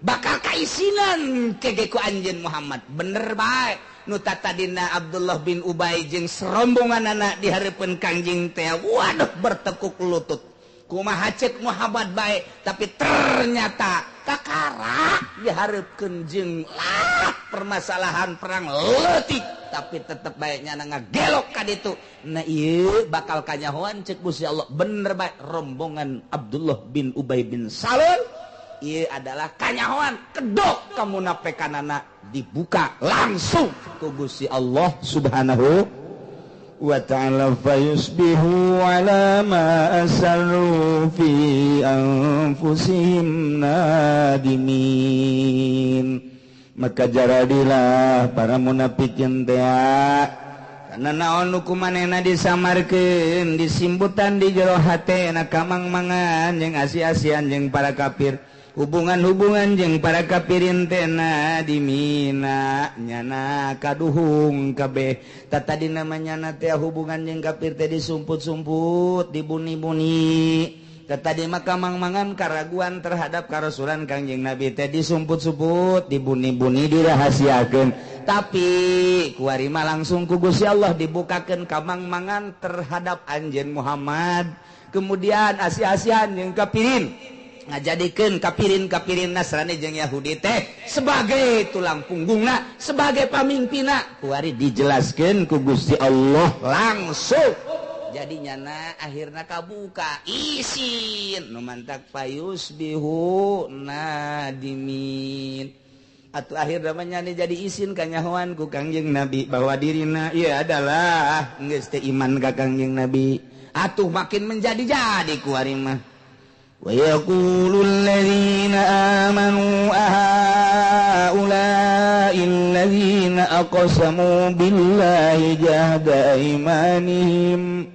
Bakal kaisinan kege ku anjeun Muhammad. Bener bae. Nu tatadina Abdullah bin Ubay jeung serombongan anak di hareupeun Kangjeng teh waduh bertekuk lutut. Kumaha ceuk Muhammad bae, tapi ternyata kakara dihareupeun jeung lah permasalahan perang leutik, tapi tetep bae nyana ngagelok ka ditu. Nah ieu bakal kanyahoan ceuk Gusti Allah. Bener bae rombongan Abdullah bin Ubay bin Salul ieu adalah kanyahoan kedok kamunapekanana dibuka langsung ku Gusti Allah Subhanahu wa ta'ala. Fayusbihu ala ma asarru fi anfusihim nadimin. Maka jaradilah para munafikin teh karena naon nu kumanehna disamarkeun disimbutan di jero hatena kamang-mangan jeung asi-asian jeung para kafir, hubungan-hubungan jeung para kafirin teh nadimina nyana kaduhung kabeh. Tatadina mah nyana teh hubungan jeung kafir teh disumput-sumput, dibuni-buni. Tadi maka mangmangan karaguan terhadap karasulan Kangjeng Nabi teh disumput-sumput, dibuni-buni, dirahasiakeun. Tapi kuari mah langsung ku Gusti Allah dibukakeun kamangmangan terhadap anjeun Muhammad. Kemudian asi-asian jeung kapirin ngajadikeun kapirin-kapirin Nasrani jeung Yahudi teh sebagai tulang punggungna, sebagai pamimpinna. Kuari dijelaskeun ku Gusti Allah langsung. Jadi nyana akhirna kabuka isin nu mantak fayusbihu nadimin. Atuh akhirna mah nyana jadi isin kanyahoan ku Kangjeng Nabi bahwa dirina ieu adalah geus teu iman ka Kangjeng Nabi. Atuh makin menjadi-jadi ku ari mah. Wa yaqulul ladzina amanu ahaula'il ladzina aqsamu billahi jahda aimanihim.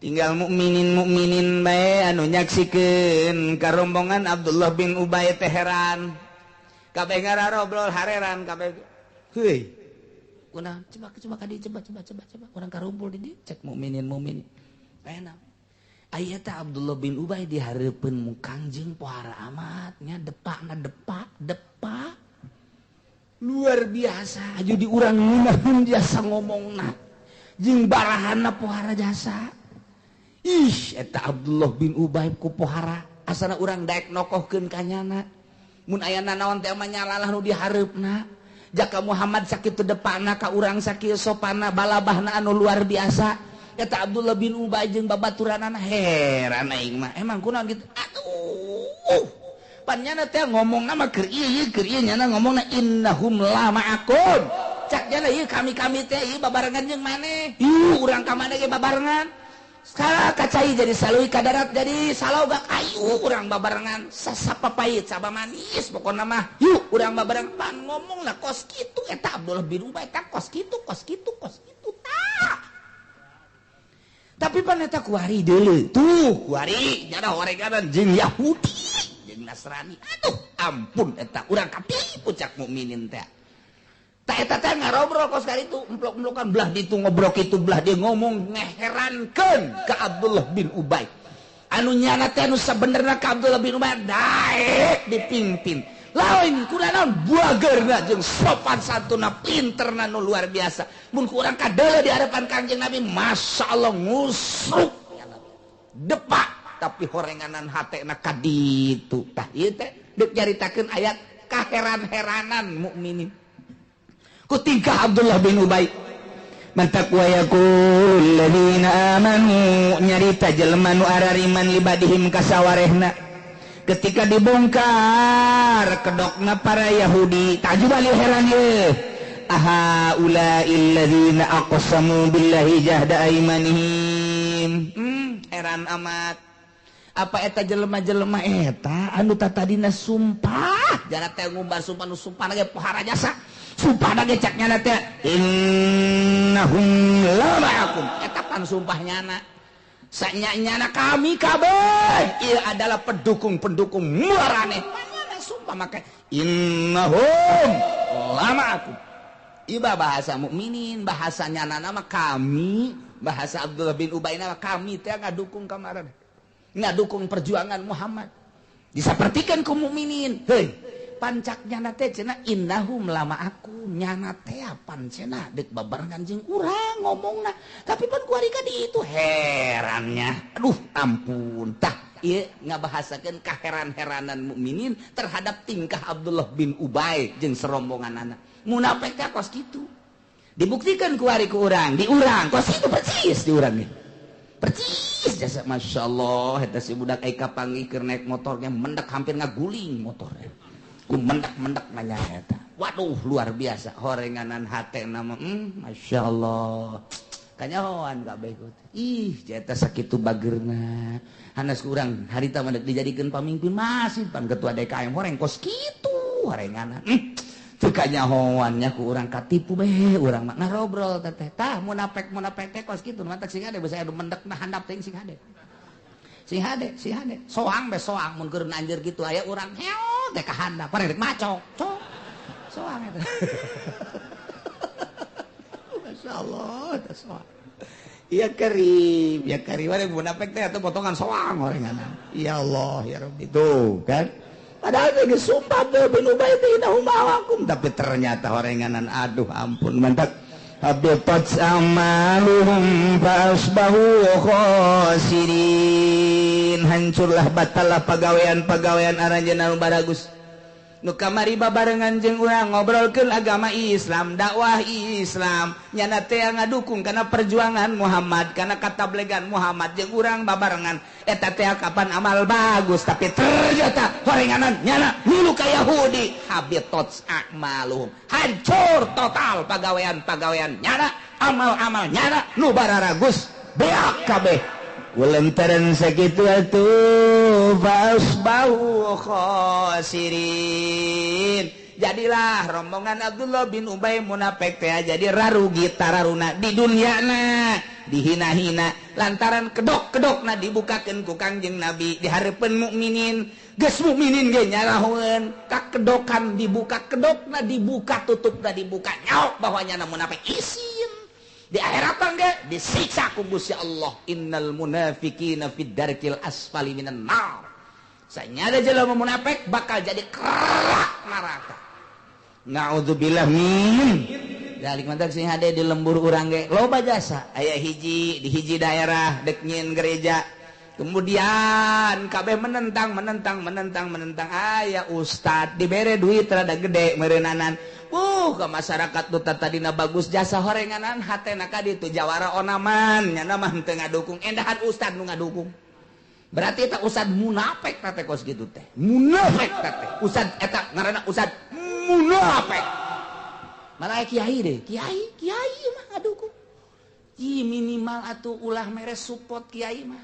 Tinggal mukminin mukminin bae anu nyaksikeun karombongan Abdullah bin Ubay teh heran. Kabeh ngararobrol hareran kabeh. Heuy. Kunaon? Coba coba ka dieu, coba coba coba coba urang karumpul di dieu cek mukminin mukminin. Aya naon? Aya teh Abdullah bin Ubay di hareupeun mu Kangjeng pohara amat nya depakna depak depak. Luar biasa aju di urang ngeunaheun jasa ngomongna. Jeung barahana pohara jasa. Ih, eta Abdullah bin Ubay ku pohara asana urang daek nokohkeun ka nyana. Mun aya nanaon teh mah nyalalah nu dihareupna. Jaka Muhammad sakitu depana ka urang sakieu sopana balabahna anu luar biasa. Eta Abdullah bin Ubay jeung babaturanana heran aing mah. Emang kunaon kitu? Aduh. Pan nyana teh ngomongna mah keur ieu keur ieu nyana ngomongna innahum la ma'akum. Cak nyana ieu kami-kami teh ieu babarengan jeung maneh. Ieu urang ka maneh ge babarengan. Sekarang kacai jadi salui kadarat jadi salogak ayu urang babarengan sasapapait saba manis pokona mah yuk urang babareng pan ngomong lah kos kitu eta Abdullah bin Ubay eta kos kitu kos kitu kos kitu tah. Tapi pan eta kuari deuleu tuh kuari nyana horeganan jeung Yahudi jeung Nasrani aduh ampun eta urang katipu cak mukminin teh. Tak eta teh ngarobrol kos kali itu emplok-emplokan belah ditu ngobrol itu belah dia ngomong ngeherankeun ka Abdullah bin Ubay. Anu nyana teh anu sabenerna ka Abdullah bin Ubay daek dipimpin. Lain kunaon buageurna jeung sopan santuna pinterna nu luar biasa. Mun ku urang kadeuleu di harapan Kangjeng Nabi masyaallah ngusruk depak tapi horenganan hatena ka ditu. Tah ieu teh deuk nyaritakeun ayat kaheran-heranan mukminin. Kutingkah Abdullah bin Ubay mantak wa yaqul ladzina amanu nyarita jelema nu arariman libadihim kasawarehna ketika dibongkar kedokna para Yahudi tajubali heran ye aha ulail ladzina aqsamu billahi jahda aimanihim. Heran amat apa eta jelema-jelema eta anu tatadina sumpah jana teh ngumbar sumpah nu sumpah ge pohara jasa sumpah da ge cak nyana teh innahum la ma'akum eta pan sumpah nyana sanya-nyana kami kabeh ieu adalah pendukung-pendukung muarane nyana sumpah maka innahum la ma'akum iba bahasa mukminin bahasa nyana nama kami bahasa Abdullah bin Ubay nama kami teh ngadukung kamaran ngadukung perjuangan Muhammad disapertikeun ku mukminin heuy pancak nyana teh cenah innahum lama aku nyana teh pan cenah deuk babarengan jeung urang ngomongna tapi pan kuari ka ditu herannya aduh ampun tah ieu ngabahasakeun kaheran-heranan mukminin terhadap tingkah Abdullah bin Ubay jeung serombonganana munafik teh kos kitu dibuktikan kuari ku urang di urang kos kitu persis di urang ge persis jasa masyaallah eta si budak ai kapanggih keur naik motornya mendek hampir ngaguling motornya ku mendak-mendak nanya eta. Waduh luar biasa horenganan hate nama masyaallah. Kanyahoan kabeh ku. Ih eta sakitu bageurna. Hanas kurang harita mah dijadikeun pamimpin masih pan ketua DKM horeng kos kitu horenganan. Teu kanyahoan nya ku urang katipu bae urang mah ngarobrol teh. Tah munafik-munafik teh kos kitu mantak sing hade basa anu mendekna handap teh sing hade. Sing hade, sing hade. Soang be soang mun keur anjir kitu aya urang heo teh ka handap rek macok. Cok. Soang eta. Masyaallah eta soang. Ya karim, ya karim, ada munafik teh atau potongan soang orenganan. Ya Allah, ya Rabbi, tuh kan. Padahal geus sumpah bin Ubay teh innahum ma'akum, tapi ternyata orenganan aduh ampun mantap. Habitat amaluhum fa asbahu khasirin. Hancurlah batallah pagawean-pagawean aranjeunna nu baragus. Nu kamari babarengan jeung urang ngobrolkeun agama Islam, dakwah Islam, nyana teh ngadukung kana perjuangan Muhammad, kana katablegan Muhammad jeung urang babarengan. Eta teh kapan amal bagus, tapi ternyata horenganan nyana milu ka Yahudi. Habitat a'maluhum, hancur total pagawean-pagawean nyana, amal-amal nyana nu bararagus beak kabeh. Kulantaran sakitu atuh fasbahu khasirin. Jadilah rombongan Abdullah bin Ubay munafik teh jadi rarugi tararuna di dunyana, dihina-hina lantaran kedok-kedokna dibukakeun ku Kangjeng Nabi di hareupeun mukminin. Geus mukminin ge nyarahoeun, kakedokan dibuka, kedokna dibuka, tutupna dibuka, nyaok bahwa nyana munafik isin. Di akhirat ge disiksa ku Gusti Allah, innal munafiqina fid darkil asfali minan nar. Sanyada jelema munafik bakal jadi kerak neraka. Naudzubillah min dzalik. Mantak sing hade di lembur urang ge loba jasa, aya hiji di hiji daerah dek nyieun gereja. Kemudian kabeh menentang menentang menentang menentang, aya ustad dibere duit rada gede meureunnanan. Ke masyarakat nu tadina bagus jasa horenganan hatena ka ditu jawara onaman nyana mah teu ngadukung, endahan ustad nu ngadukung. Berarti eta ustad munafik teh kos kitu teh. Munafik teh. Ustad eta ngaranna ustad munafik. Malah kiai deh, kiai kiai mah ngadukung. Ih minimal atuh ulah mere support kiai mah.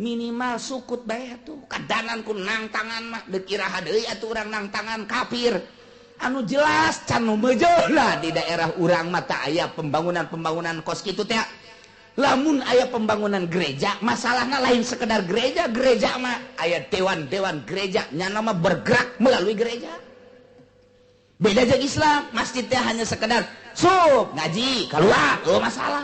Minimal sukut bae atuh. Kadanan ku nang tangan mah deuk iraha deui atuh urang nang tangan kafir. Anu jelas can nu meujeuhna di daerah urang mah tah aya pembangunan-pembangunan kos kitu teh. Lamun aya pembangunan gereja, masalahna lain sekedar gereja, gereja mah aya dewan-dewan gereja, nyana mah bergerak melalui gereja. Beda jeung Islam, masjid teh hanya sekedar sup, ngaji, keluar, oh masalah.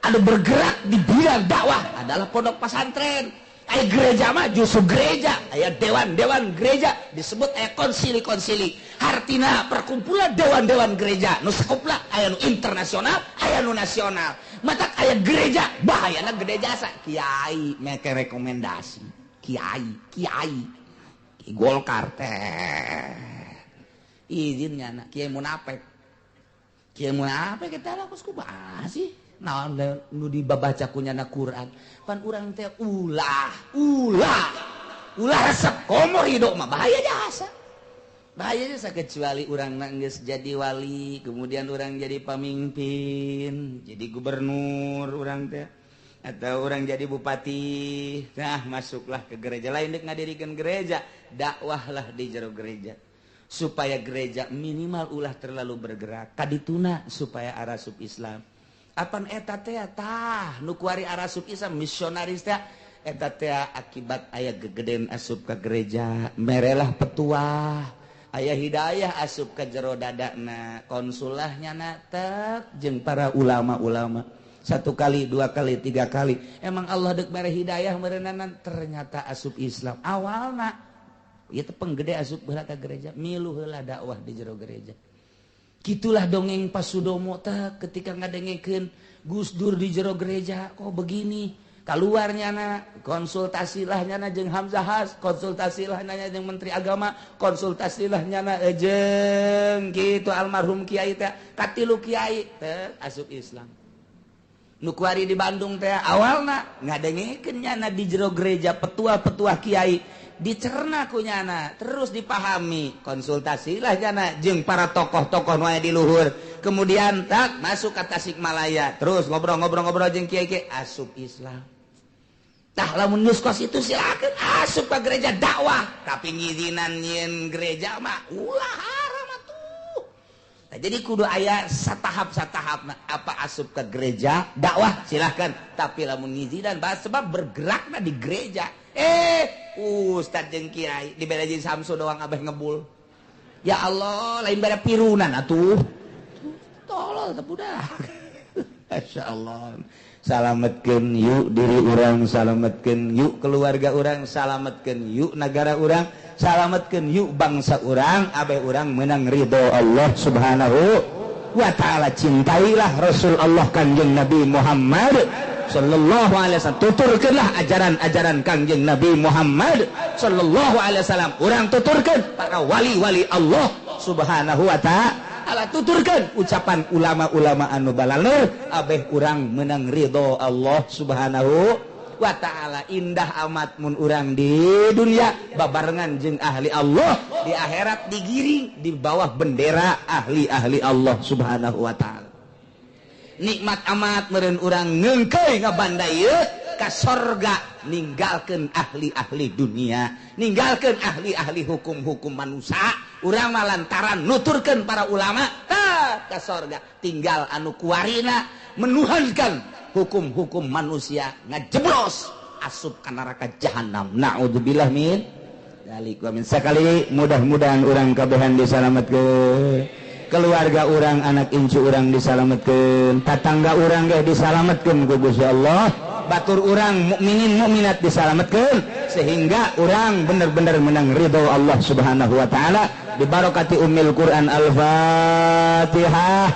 Anu bergerak di bidang dakwah adalah pondok pesantren. Aya gereja mah justru gereja, aya dewan-dewan gereja disebut aya konsili-konsili. Hartina perkumpulan dewan-dewan gereja, nu sakupla aya nu internasional, aya nu nasional. Matak aya gereja bahayana gede jasa. Kiai make rekomendasi, kiai, kiai, Ki Golkar teh. Izinnya anak kiai munafik. Kiai munafik eta lah kos kumaha sih? Naon nu dibabaca ku nyana Quran. Pan urang teh ulah, ulah. Ulah resep komo hidup mah bahaya jasa. Bahaya jasa kecuali urang geus jadi wali, kemudian urang jadi pamimpin, jadi gubernur urang teh atau urang jadi bupati. Nah, masuklah ke gereja lain deuk ngadirikeun gereja, dakwahlah di jero gereja. Supaya gereja minimal ulah terlalu bergerak kadituna supaya arasup Islam. Apan eta teh tah nu kuari arasup Islam misionaris teh eta teh akibat aya gegeden asup ka gereja, merelah petuah, aya hidayah asup ka jero dadana, konsulah nyana tek jeung para ulama-ulama. Satu kali, dua kali, tiga kali. Emang Allah deuk mere hidayah meureunana ternyata asup Islam. Awalna ieu teh penggede asup heula ka gereja, milu heula dakwah di jero gereja. Gitulah dongeng Pak Sudomo teh ketika ngadengekeun Gus Dur di jero gereja kok begini. Keluar nyana, konsultasilah nyana jeung Hamzah Has, konsultasilah nyana jeung Menteri Agama, konsultasilah nyana jeung kitu almarhum kiai teh, katilu kiai teh asup Islam. Nu kuari di Bandung teh awalna ngadengekeun nyana di jero gereja petua-petua kiai dicerna ku nyana, terus dipahami, konsultasilah nyana jeung para tokoh-tokoh nu aya di luhur. Kemudian tak masuk ke Tasikmalaya, terus ngobrol-ngobrol-ngobrol jeung kiai-kiai asup Islam. Tah lamun geus kos itu silakan asup ka gereja dakwah, tapi ngizinan nyieun gereja mah ulah haram atuh. Nah, jadi kudu aya satahap-satahap apa asup ke gereja dakwah silahkan, tapi lamun ngizinan bahas sebab bergerakna di gereja. Ustad jeung kiai dibere jeung Samsu doang abeh ngebul. Ya Allah, lain bare pirunan atuh. Tolol teh budak. Masya Allah. Salametkeun yuk diri urang, salametkeun yuk keluarga urang, salametkeun yuk negara urang, salametkeun yuk bangsa urang, abeh urang menang ridho Allah Subhanahu wa ta'ala. Cintailah Rasul Allah Kangjeng Nabi Muhammad sallallahu alaihi wasallam, tuturkeunlah ajaran-ajaran Kangjeng Nabi Muhammad sallallahu alaihi wasallam. Urang tuturkeun para wali-wali Allah Subhanahu wa ta'ala, tuturkan ucapan ulama-ulama anu balaleur, abeh urang menang ridho Allah Subhanahu wa ta'ala. Indah amat mun urang di dunia babarengan jeung ahli Allah, di akhirat digiring di bawah bendera ahli-ahli Allah Subhanahu wa ta'ala. Nikmat amat meureun urang ngeungkeuy ngabanda ieu ka sorga, ninggalkeun ahli-ahli dunia, ninggalkeun ahli-ahli hukum-hukum manusia. Urang mah lantaran nuturkeun para ulama tah ka sorga, tinggal anu kuarina menuhankan hukum-hukum manusia, ngajeblos asup ka neraka jahanam. Naudzubillah min dzalik. Wa min sakali mudah-mudahan urang kabehan disalametkeun, keluarga urang, anak incu urang disalametkeun, tatangga urang ge disalametkeun ku Gusti Allah, batur urang mukminin mukminat disalametkeun, sehingga urang bener-bener menang ridho Allah Subhanahu wa ta'ala. Dibarokati ummil Quran. Al-Fatihah.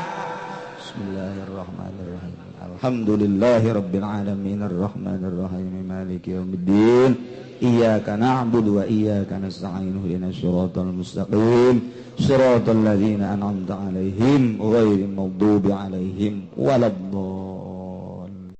Bismillahirrahmanirrahim. Alhamdulillahirabbil alamin arrahmanirrahim maliki yaumiddin. Iyyaka na'budu wa iyyaka nasta'in ihdinas siratal mustaqim siratal ladzina an'amta 'alaihim ghairil maghdubi 'alaihim waladdallin.